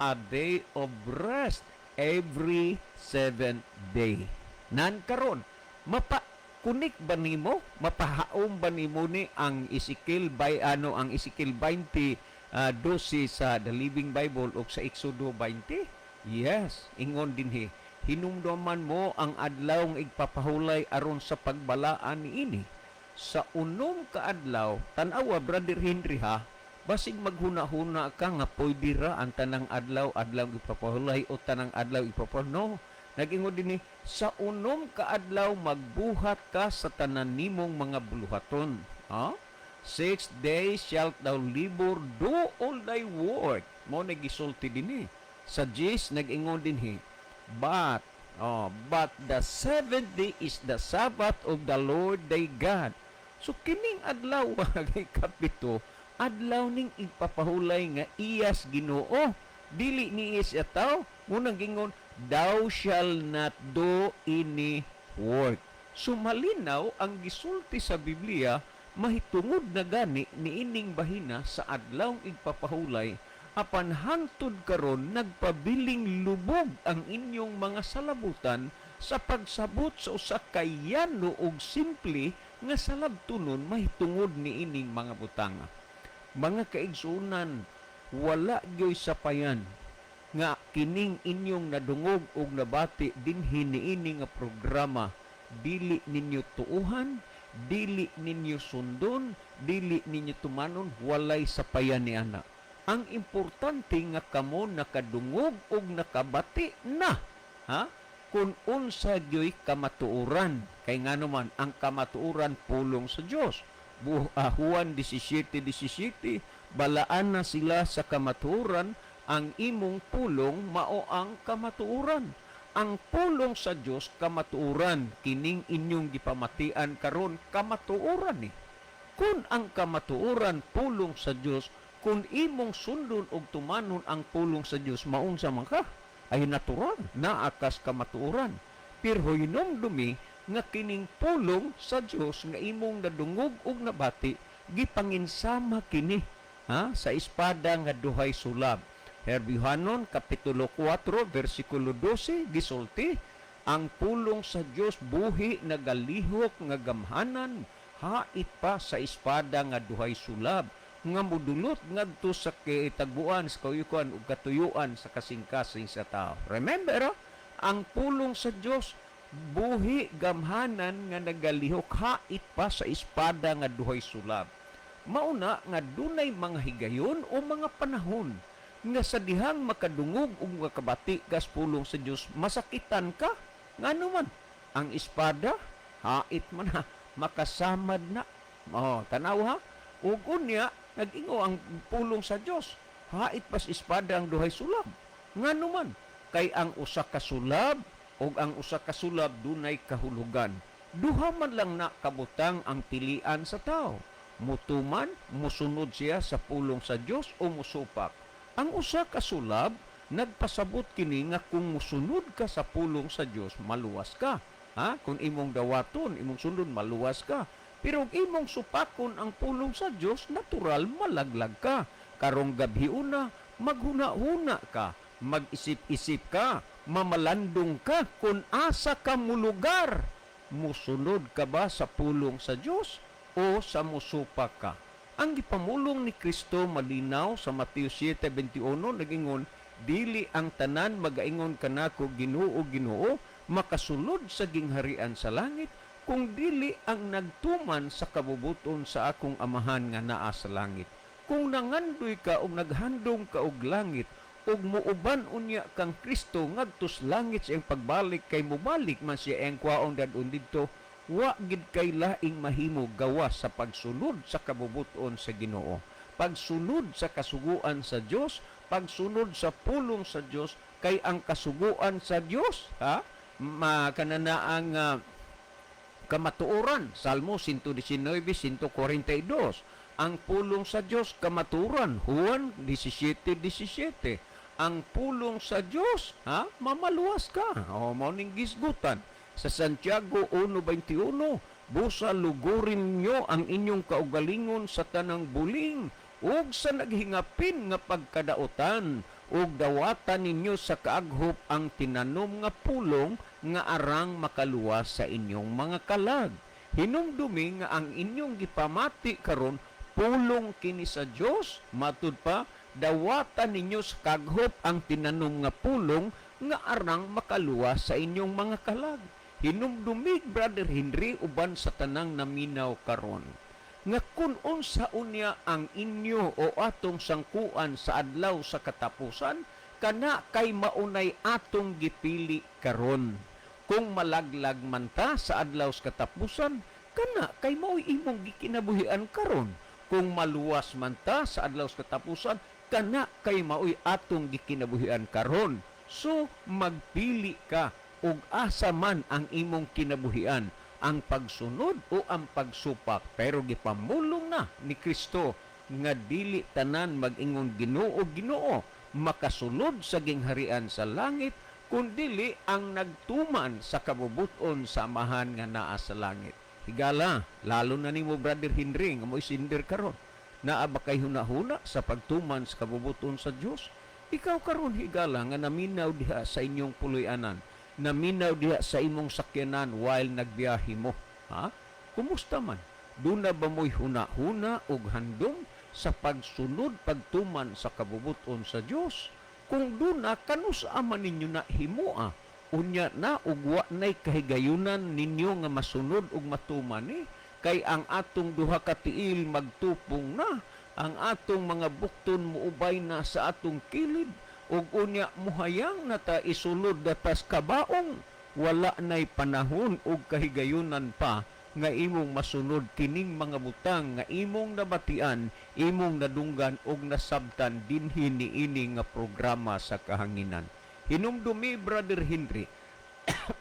a day of rest every seventh day." Nan karon, mapa kunik ba nimo, mapahaom ba nimo ni ang Ezekiel by ano ang Ezekiel 20 12 sa The Living Bible o sa Exodo 20? Yes, ingon dinhi, "Hinumduman mo ang adlaw nga igpapahulay aron sa pagbalaan niini." Sa 6 ka adlaw, tan-awa, Brother Henry, ha, basig maghuna-huna ka nga pwede ra ang tanang adlaw adlaw ipapahulay o tanang adlaw ipapahulay. No, nag-ingon dinhi, sa 6 ka adlaw magbuhat ka sa tanan nimong mga buluhaton. Ha? "6 days shalt thou labor, do all thy work." Mao na gisulti dinhi. Sa 10 nag-ingon dinhi, "But the seventh day is the Sabbath of the Lord thy God." So kining adlaw kay 7, adlaw ning ipapahulay nga iyas Ginoo. Dili ni is tawo. Munang gingon, "Thou shall not do any work." So malinaw ang gisulti sa Biblia mahitungod na gani niining bahina sa adlaw igpapahulay, apan hangtod karon nagpabiling lubog ang inyong mga salabutan sa pagsabot sa usa ka yano og simple nga salabtonon mahitungod niining mga butanga. Mga kaigsunan, wala gyoy sapayan nga kining inyong nadungog og nabati dinhi niini nga programa dili ninyo tuuhan, dili ninyo sundon, dili ninyo tumanon, walay sapayan ni ana. Ang importante nga kamo nakadungog og nakabati na, ha? Kung unsa gyoy kamatuoran. Kay ngano man, ang kamatuoran pulong sa Dios. Juan 17:17, "Balaan na sila sa kamatuoran, ang imong pulong mao ang kamatuoran." Ang pulong sa Dios kamatuoran. Kining inyong gipamatian karon kamatuoran ni. Kung ang kamatuoran pulong sa Dios, kung imong sundon og tumanon ang pulong sa Dios, maunsa man ka? Ay natural, naa kas kamatuoran. Pero hinumdumi nga kining pulong sa Dios nga imong nadungog og nabati, gipanginsama kini, ha, sa espada nga duhay sulab. Herbiohanon kapitulo 4 versikulo 12 gisulti, "Ang pulong sa Dios buhi, nagalihok nga gamhanan, hait pa sa espada nga duhay sulab, nga mudulot ngadto sa kitagbuan sa kayukan ug katuyuan sa kasing-kasing sa tao." Remember, ang pulong sa Dios buhi, gamhanan nga nagalihok, hait pa sa espada nga duhay sulab. Mauna nga dunay mga higayon o mga panahon nga sa dihang makadungog ug makabati kas pulong sa Dios, masakitan ka. Ngano man? Ang espada hait man, ha, makasamad na. Oh, tanaw ha. Ug unya nag-ingo ang pulong sa Dios hait pas espada ang duhay sulab. Ngano man? Kay ang usa ka sulab ug ang usa ka sulab dunay kahulugan. Duha man lang na kabutang ang pilian sa tao: mutuman, musunod siya sa pulong sa Dios o musupak. Ang usa ka sulab nagpasabot kini nga kung musunod ka sa pulong sa Dios, maluwas ka. Ha? Kung imong dawaton, imong sundon, maluwas ka. Pero kung imong supakon ang pulong sa Dios, natural malaglag ka. Karong gabi una, maghuna-huna ka, mag-isip-isip ka, mamalandong ka kung asa ka mulugar. Musunod ka ba sa pulong sa Dios? O sa musupak ka? Ang gipamulong ni Kristo malinaw sa Mateo 7:21, nagingon, "Dili ang tanan magaingon kanako, 'Ginoo, Ginoo,' makasulod sa gingharian sa langit, kung dili ang nagtuman sa kabubuton sa akong Amahan nga naa sa langit." Kung nangandoy ka og naghandom ka og langit ug muuban unya kang Kristo ngadtos langit sa iyang pagbalik, kay mobalik man siya, iyang kwaon dadon didto, wa gid kay laing mahimo gawas sa pagsunod sa kabubuton sa Ginoo, pagsunod sa kasuguan sa Dios, pagsunod sa pulong sa Dios, kay ang kasuguan sa Dios, ha, makanana ang kamatuoran. Salmo 119, 142. Ang pulong sa Dios kamatuoran, Juan 17:17. Ang pulong sa Dios, ha, mamaluwas ka. O mao ning gisgutan sa Santiago 1:21, "Busa lugurin nyo ang inyong kaugalingon sa tanang buling ug sa naghingapin nga pagkadautan, ug dawatan ninyo sa kaaghop ang tinanom nga pulong nga arang makaluwas sa inyong mga kalag." Hinumdumi nga ang inyong gipamati karon, pulong kini sa Dios. Matud pa, dawatan ninyo sa kaghop ang tinanom nga pulong nga arang makaluwas sa inyong mga kalag. Hinumdumig, Brother Henry, uban sa tanang naminaw karon, nga kung unsa unya ang inyo o atong sangkuan sa adlaw sa katapusan, kana kay maunay atong gipili karon. Kung malaglag man ta sa adlaw sa katapusan, kana kay mao'y imong gikinabuhian karon. Kung maluwas man ta sa adlaw sa katapusan, kana kay mao'y atong gikinabuhian karon. So magpili ka ug asa man ang imong kinabuhian, ang pagsunod o ang pagsupak. Pero gipamulong na ni Kristo nga dili tanan mag-ingon, "Ginoo, Ginoo," makasulod sa gingharian sa langit, kundili ang nagtuman sa kabubuton sa Amahan nga naa sa langit. Higala, lalo na nimo, Brother Henry, nga mo'y sender karon. Naa ba kay hunahuna sa pagtuman sa kabubuton sa Dios? Ikaw karon, higala, nga naminaw diha sa inyong puloy-anan, naminaw diha sa imong sakyanan while nagbiyahe mo, ha? Kumusta man? Duna ba mo'y huna-huna ug handom sa pagsunod, pagtuman sa kabubuton sa Dios? Kung duna, kanus-a man ninyo na himua? Unya na ug wa nay kahigayunan ninyo nga masunod ug matuman eh? Kay ang atong duha ka tiil magtupong na, ang atong mga bukton muubay na sa atong kilid, ug unya muhayang na ta, isulod na tas kabaong. Wala nay panahon ug kahigayunan pa nga imong masunod kining mga butang nga imong nabatian, imong nadunggan ug nasabtan dinhi niini nga programa sa kahanginan. Hinumdumi, Brother Henry,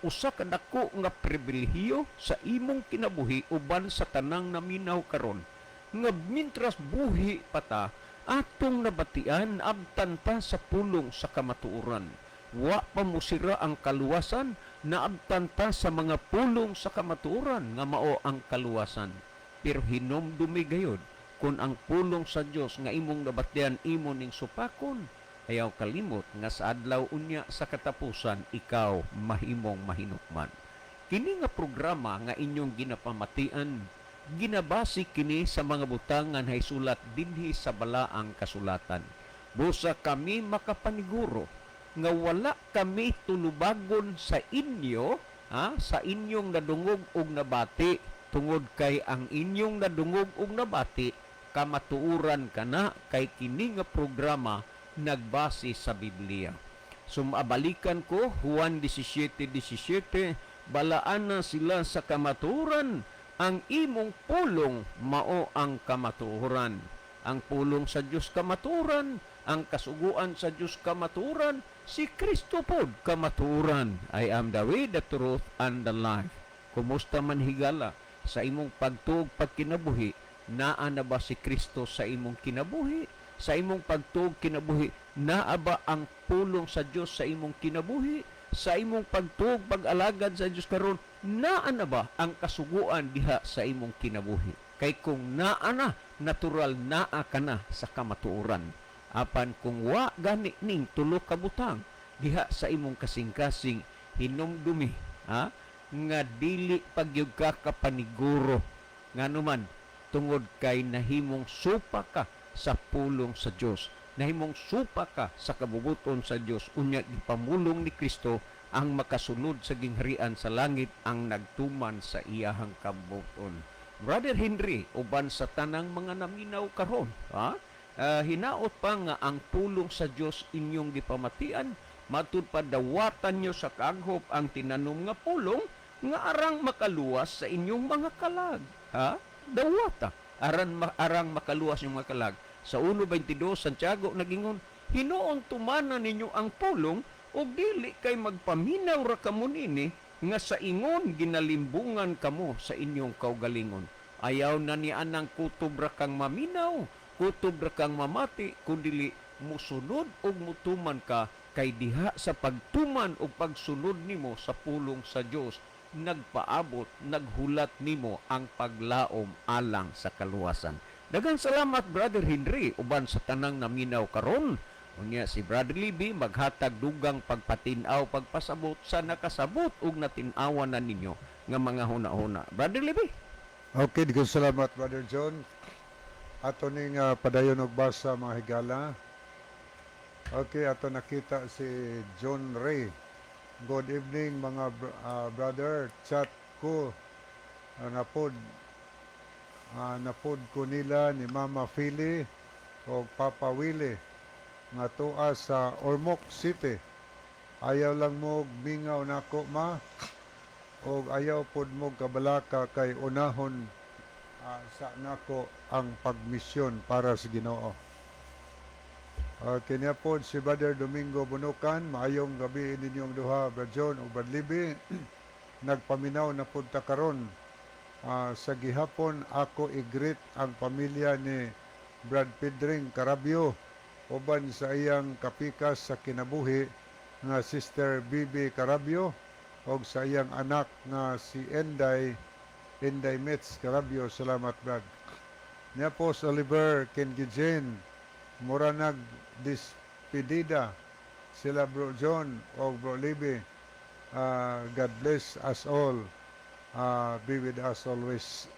usa ka dako nga pribilehiyo sa imong kinabuhi uban sa tanang naminaw karon nga mintras buhi pa ta, atong nabatian, abtan ta sa pulong sa kamatuoran. Wa pa musira ang kaluwasan, naabtan ta sa mga pulong sa kamatuoran nga mao ang kaluwasan. Pero hinumdumi gayod, kung ang pulong sa Dios nga imong nabatian imo ning supakon, ayaw kalimot nga sa adlaw unya sa katapusan ikaw mahimong mahinukman. Kini nga programa nga inyong ginapamatian, ginabasi kini sa mga butang nga nahisulat dinhi sa balaang kasulatan. Busa kami makapaniguro nga wala kami tulubagon sa inyo, ha, sa inyong nadungog ug nabati, tungod kay ang inyong nadungog ug nabati kamatuoran kana, kay kini nga programa nagbase sa Biblia. Sumabalikan ko, Juan 17:17, "Balaan na sila sa kamatuoran, ang imong pulong mao ang kamatuoran." Ang pulong sa Dios kamatuoran, ang kasuguan sa Dios kamatuoran, si Kristo pod kamatuoran. "I am the way, the truth, and the life." Kumusta man, higala, sa imong pagtuog pagkinabuhi? Naa na ba si Kristo sa imong kinabuhi? Sa imong pagtuog kinabuhi, naa ba ang pulong sa Dios sa imong kinabuhi? Sa imong pagtuog pag-alagad sa Dios karon, naa na ba ang kasuguan diha sa imong kinabuhi? Kay kung naa na, natural naa ka na sa kamatuoran. Apan kung wa gani ning tulo ka butang diha sa imong kasing-kasing, hinumdumi, ha, nga dili pagyud ka kapaniguro. Ngano man Tungod kay nahimong supa ka sa pulong sa Dios, nahimong supa ka sa kabubuton sa Dios. Unya gipamulong ni Kristo, ang makasulod sa gingharian sa langit ang nagtuman sa iyahang kabubuton. Brother Henry, uban sa tanang mga naminaw karon, ha? Hinaot pa nga ang pulong sa Dios inyong gipamatian, matud pa dawatan nyo sa kaghop ang tinanom nga pulong nga arang makaluwas sa inyong mga kalag, ha? Dawata aran arang makaluwas yung mga kalag. Sa 1:22, Santiago nagingon, "Hinuon tumanan ninyo ang pulong ug dili kay magpaminaw ra kamo nini nga sa ingon ginalimbungan kamo sa inyong kaugalingon." Ayaw na ni anang kutob ra kang maminaw, kutob ra kang mamati, kundili musunod ug mutuman ka, kay diha sa pagtuman ug pagsunod nimo sa pulong sa Dios, nagpaabot, naghulat nimo ang paglaom alang sa kaluwasan. Daghang salamat, Brother Henry, uban sa tanang naminaw karon. Unya si Brother Libby maghatag dugang pagpatin-aw, pagpasabot sa nakasabot ug natin-awan na ninyo nga mga huna-huna. Brother Libby. Okay, daghang salamat, Brother John. Ato ning padayon og basa, mga higala. Okay, ato nakita si John Ray. "Good evening, mga brother. Chat ko napod ko nila ni Mama Philly o Papa Willie nga tua sa Ormoc City. Ayaw lang mo mingaw nako, ma, og ayaw pod mo kabalaka kay unahon sa nako ang pagmisyon para sa Ginoo." Kanya po si Brother Domingo Bunukan, "Maayong gabi ninyong duha, Brad John ug Brad Libby. Nagpaminaw na pud ta karon. Sa gihapon ako i-greet ang pamilya ni Brad Pedring Carabio uban sa iyang kapikas sa kinabuhi nga Sister Bibi Carabio og sa iyang anak nga si Enday Enday Metz Carabio. Salamat, Brad." Niya po si Oliver Kengijen, "Mura nag despedida sila Bro John o Bro Libby. God bless us all. Be with us always."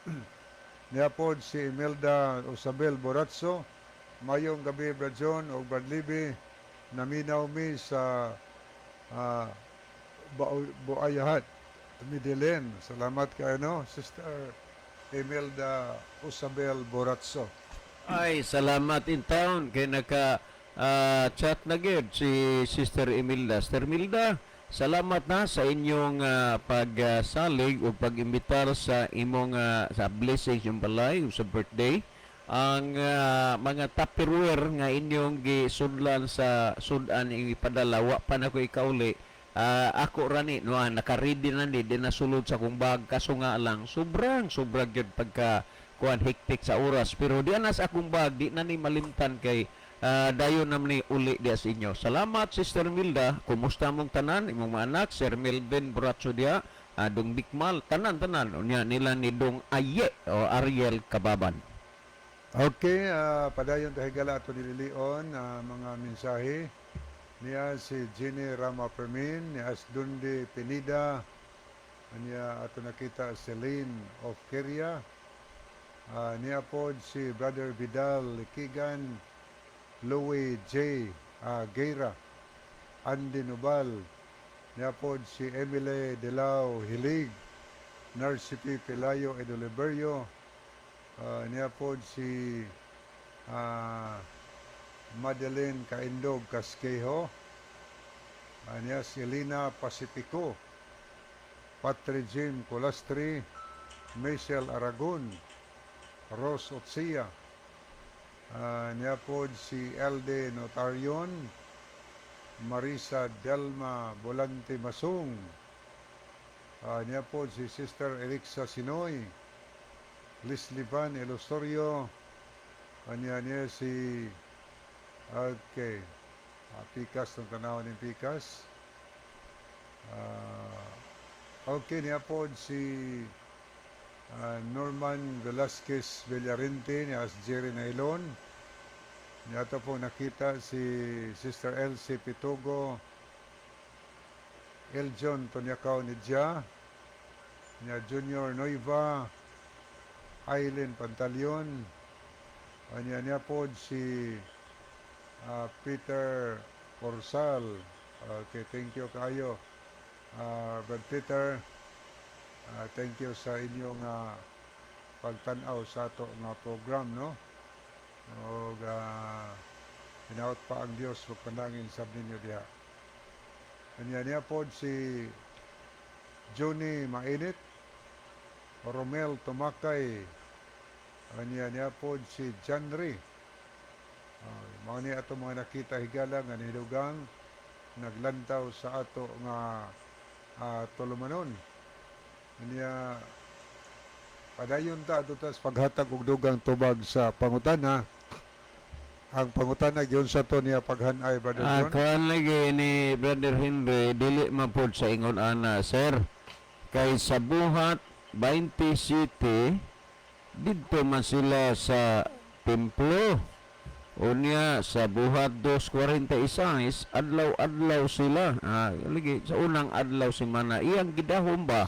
Niya po si Imelda Usabel Boratso, "Mayong gabi, Brad John o Brad Libby. Naminaw mi sa Buayahat, Medellin. Salamat kay ano, Sister Imelda Usabel Boratso." Ay, salamat in town kay naka chat na gyud si Sister Imelda. Sister Imelda, salamat na sa inyong pagsalig o pag-imbitar sa imong sa blessings yung balay o sa birthday. Ang mga Tupperware nga inyong gisudlan sa sudan ipadala, wa pa nako ikauli. Ako rani no, naka-ready na ni di nasulod sa akong bag, kaso nga lang sobrang sobrang gyud pagka kuan, hectic sa oras, pero di na sa akong bag, di na ni malimtan kay dayon naman ni uli diya sa inyo. Salamat, Sister Milda. Kumusta mong tanan, imong mga anak, Sir Melvin Bracho diya, Dong Bikmal, tanan-tanan unya nila ni Dong Aye o Ariel Kababan. Okay, padayon ta, higala, ato nililion mga mensahe. Niya si Jenny Rama Fermin, niya as Dundi Pinida, niya ato nakita si Celine of Keria, niya po si Brother Vidal Likigan, Louis J. Guerra, Andy Nubal, niya po si Emily Delao Hilig, Narcipi Pelayo Edoliberio, niya po si Madeline Kaindog Casquejo, niya si Lina Pacifico, Patri Jim Colastri, Michelle Aragon, Rose Otsia, niya po si LD Notarion, Marisa Delma Volante Masung, niya po si Sister Erixa Sinoy, Leslie Van Elosorio, niya si, okay, Pikas ng tanaw ng Pikas. Okay, niya po si Norman Velasquez Villarente, niya as Jerry Nailon. Niya ito po nakita si Sister Elsie Pitugo, Eljon Tonyakaw Nidja, niya Junior Noiva, Aileen Pantaleon. Anya niya po si Peter Corsal. Okay, thank you kayo. Brad Peter, thank you sa inyong pagtan-aw sa ato nga program, no? Og hinaot pa ang Dios magpanangin sab ninyo diha. Anya niya po si Johnny Mainit, Romel Tumakay, anya niya po si Janry. Mga ni ato mga nakita, higala, nga nilugang naglantaw sa ato nga tulumanon. Anya padayon ta ato tas paghatag og dugang tubag sa pangutana. Ang pangutana gyud sa to niya paghanay, Brother John. Kuan lagi ni Brother Henry, dili man pod sa ingon ana, sir. Kay sa Buhat 20 City, didto man sila sa templo. Unya sa Buhat 2:46, adlaw-adlaw sila. Lagi sa unang adlaw semana iyang gidahom ba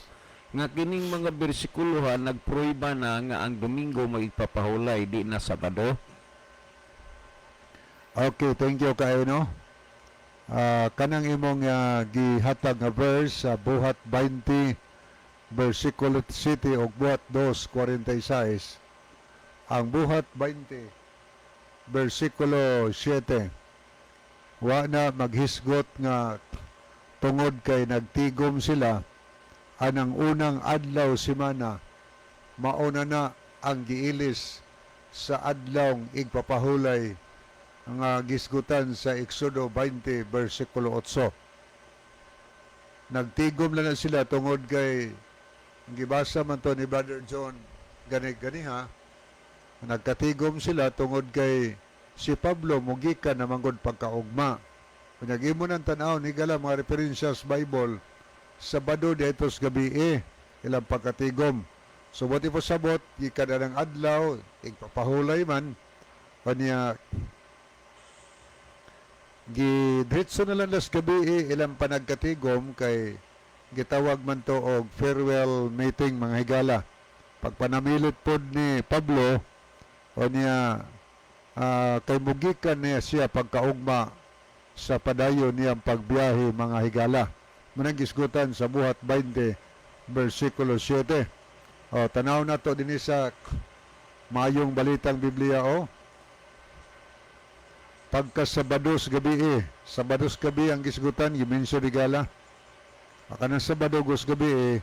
nga kining mga bersikulohan nagpruiba na nga ang Domingo magpapahulay, di na Sabado. Okay, thank you kayo, no? Kanang imong gihatag nga verse sa Buhat 20 versikulo 7 ug Buhat 2:46. Ang Buhat 20 versikulo 7, wa na maghisgot nga tungod kay nagtigom sila anang unang adlaw semana, mauna na ang giilis sa adlaw igpapahulay nga gisgutan sa Exodo 20 versikulo 8. Nagtigom lang na sila tungod kay gibasa man to ni Brother John gani ganiha. Nagkatigom sila tungod kay si Pablo mugikan na manggod pagkaugma. Kunyag imo ng tan-aw ni gala mga referensya sa Bible, Sabado dito sa gabi eh, ilang pagkatigom. So buti po sabot, gikan na ng adlaw, igpapahulay man, kanya gidritso na lang las gabi eh, ilang panagkatigom kay gitawag man to og farewell meeting, mga higala. Pagpanamilit pod ni Pablo o niya kay mugikan niya siya pagkaugma sa padayon niyang pagbiyahe, mga higala. Manang gisgutan sa Buhat 20 versikulo 7. O, tanaw na to dinhi sa Maayong Balitang Biblia o. Pagka Sabados gabi eh, Sabados gabi ang gisgutan, gimension higala. Kanang Sabado gos gabi eh,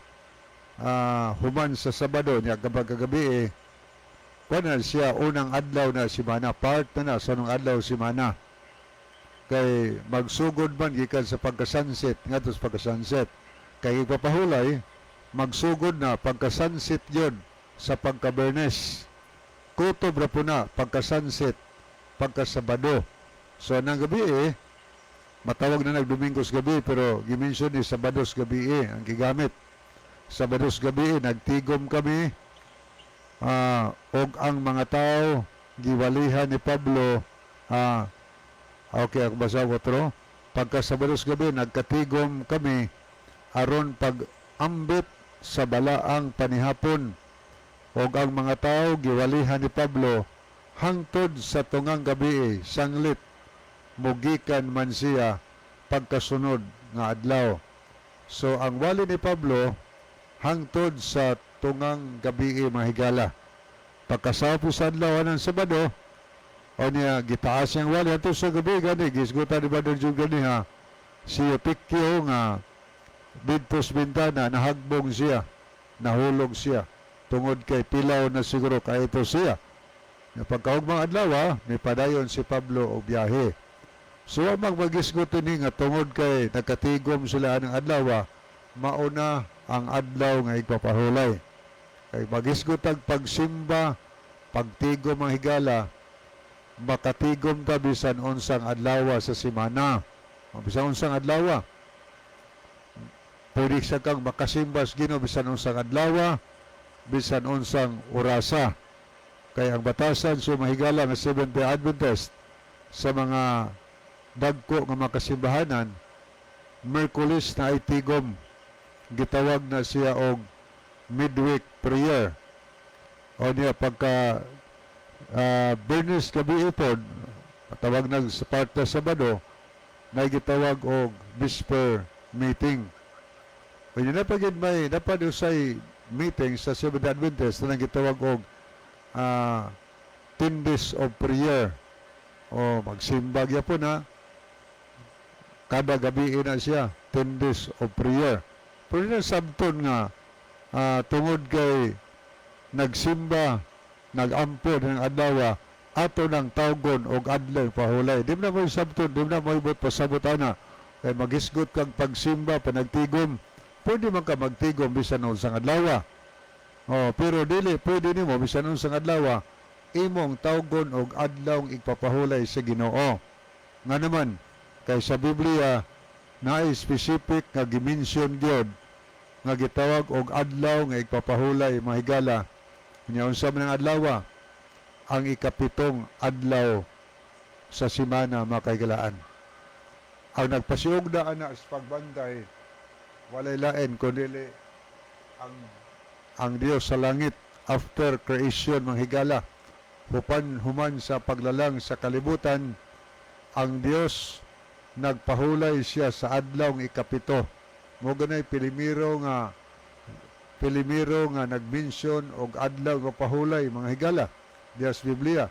human sa Sabado niya kapag gabi eh, kuan na siya, unang adlaw na simana, part na na sa unang adlaw simana. Kay magsugod man gikan sa pagka-sunset ngadto sa pagka-sunset. Kay ipapahulay, magsugod na pagka-sunset yon sa pagka-Bernes. Kutob ra po na pagka-sunset, pagka-Sabado. So anang gabi eh, matawag na nagdomingos gabi pero gimension ni Sabados gabi eh, ang gigamit. Sabados gabi eh, nagtigom kami og ang mga tao giwalihan ni Pablo. Okay, ako basa ko tro. Pagka Sabados gabi, nagkatigom kami aron pag ambit sa balaang panihapon og ang mga tao giwalihan ni Pablo hangtod sa tungang gabi eh, sanglit mugikan man siya pagkasunod nga adlaw. So ang wali ni Pablo hangtod sa tungang gabi eh, mga higala. Pagkasapo sa adlaw ng Sabado, o niya gitaas niyang wali ato sa gabi gani gisgutan ni Brother Jude gani ha, si Epiquio nga didto sa bintana nahagbong siya, nahulog siya tungod kay pilaw na siguro kay ito siya. Na pagkaugmang adlaw mipadayon si Pablo og biyahe. So wa magmagisgot ini nga tungod kay nagkatigom sila ang adlaw, mauna ang adlaw nga igpapahulay. Kay magisgot ang pagsimba, pagtigom ang higala, makatigom ta bisan unsang adlaw sa simana. O, bisan unsang adlaw. Pwede sa kang makasimba sa Ginoo bisan unsang adlaw, bisan unsang orasa. Kay ang batasan sa mahigala nga Seventh-day Adventist sa mga dagko nga makasimbahanan, Merkulis na ay tigom. Gitawag na siya og midweek prayer. O niya pagka Bernes gabi pod, tawag nag sa part na Sabado, na gitawag og Vesper meeting. O yun na pagid may dapat usay meeting sa Seventh Adventist na gitawag og 10 days of prayer. O magsimba gyapon na kada gabi na siya 10 days of prayer. Pero na sabton nga tungod kay nagsimba, nagampo ng adlaw, ato nang tawgon og adlaw pahulay. Di na mo sabton, di na mo ibot pasabot ana. Kay magisgot kag pagsimba panagtigom, pwede man ka magtigom bisan unsang adlaw. Oh, pero dili pwede nimo bisan unsang adlaw imong tawgon og adlaw igpapahulay sa Ginoo. Nga naman kay sa Biblia naay specific nga gi-mention gyud nga gitawag og adlaw nga igpapahulay, mga higala. Nya unsa man ang adlaw? Ang 7 adlaw sa simana, mga kahigalaan. Ang nagpasiugda ana sa pagbantay walay lain kundi ang Dios sa langit after creation, mga higala. Hupan human sa paglalang sa kalibutan, ang Dios nagpahulay siya sa adlaw 7. Mo ganay pilimiro nga nag-mention og adlaw nga pahulay, mga higala, diya sa Biblia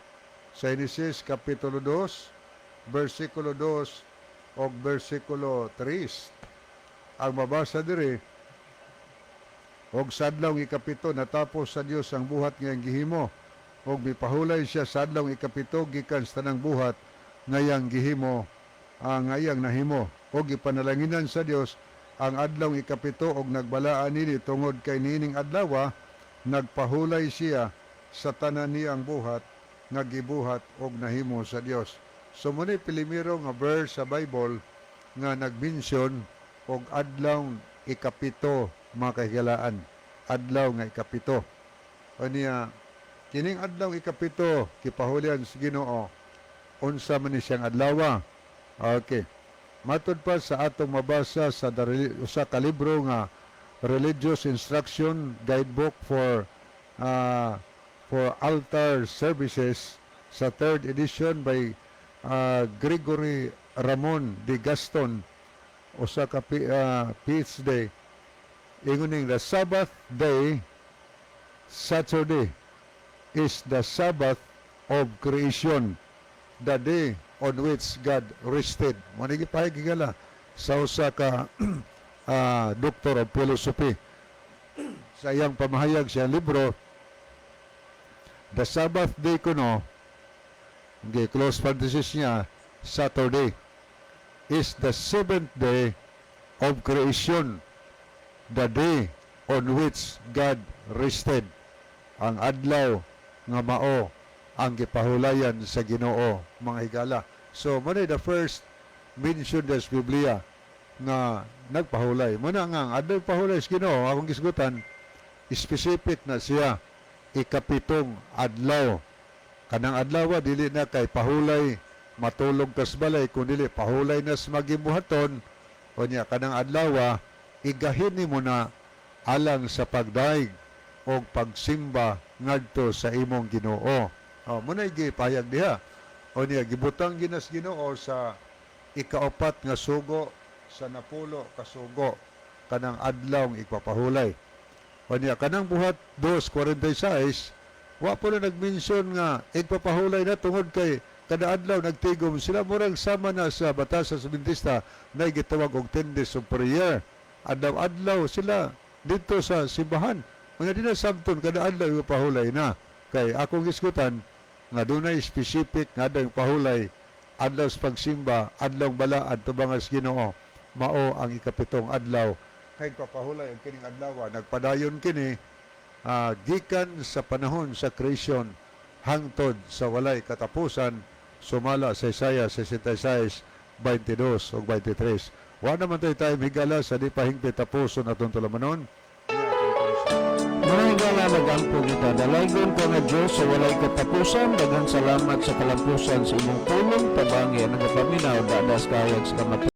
sa Genesis kapitulo 2 bersikulo 2 og bersikulo 3. Ang mabasa diri, "Og sa adlaw 7 natapos sa Dios ang buhat nga iyang gihimo ug mipahulay siya sa adlaw 7 gikan sa tanang buhat nga iyang gihimo, ang iyang nahimo. Ug gipanalanginan sa Dios ang adlaw 7 og nagbalaan nini tungod kay niining adlaw nagpahulay siya sa tanan niyang buhat nga gibuhat og nahimo sa Dios." So mo ni pilimiro nga verse sa Bible nga nag-mention og adlaw 7, mga kahigalaan, adlaw nga 7. Aniya kining adlaw 7 kipahulian sa Ginoo, unsa man ni siyang adlaw? Okay. Matud pa sa atong mabasa sa usa ka libro nga Religious Instruction Guidebook for Altar Services sa third edition by Gregory Ramon de Gaston, usa ka PhD, ingon ning the Sabbath day, Saturday, is the Sabbath of creation, the day on which God rested. Mo ni gipahayag, higala, sa usa ka doctor of philosophy sa iyang pamahayag sa iyang libro. The Sabbath day kuno, okay, close parenthesis niya, Saturday, is the seventh day of creation, the day on which God rested. Ang adlaw nga mao ang gipahulayan sa Ginoo, mga higala. So mo the first mention sa Biblia nga nagpahulay. Mo na nga ang adlaw pahulay sa Ginoo, akong gisgutan, specific na siya, 7 adlaw. Kanang adlaw dili na kay pahulay matulog kas balay, kun dili pahulay na sa magibuhaton. Unya kanang adlaw igahin nimo na alang sa pagdaig o pagsimba ngadto sa imong Ginoo. Oh, mo na gipahayag diha. O niya gibutang ginas Ginoo sa 4 nga sugo sa 10 ka sugo kanang adlaw igpapahulay. O niya kanang Buhat 2:46, wa po na nag-mention nga igpapahulay na tungod kay kada adlaw nagtigom sila, murag sama na sa batas sa Adventista na gitawag og 10 days of prayer. Adlaw-adlaw sila dito sa simbahan. Mga di na sabton kada adlaw igpapahulay na. Kay akong gisgutan nga dunay specific nga adlaw pahulay, adlaw sa pagsimba, adlaw balaan tubangas Ginoo, mao ang 7 adlaw. Kay papahulay ang kining adlaw, nagpadayon kini gikan sa panahon sa creation hangtod sa walay katapusan, sumala sa Isaiah 66:22 ug 23. Wa naman tayo tayo higala sa di pa hingpit tapuson atong tulamanon. Mga higala, magampo kita. Dalaygon ko nga Diyos sa walay katapusan, daghang salamat sa kalampusan sa imong pulong, tabangi ang nagapaminaw, dadas kayag sa kamatuoran.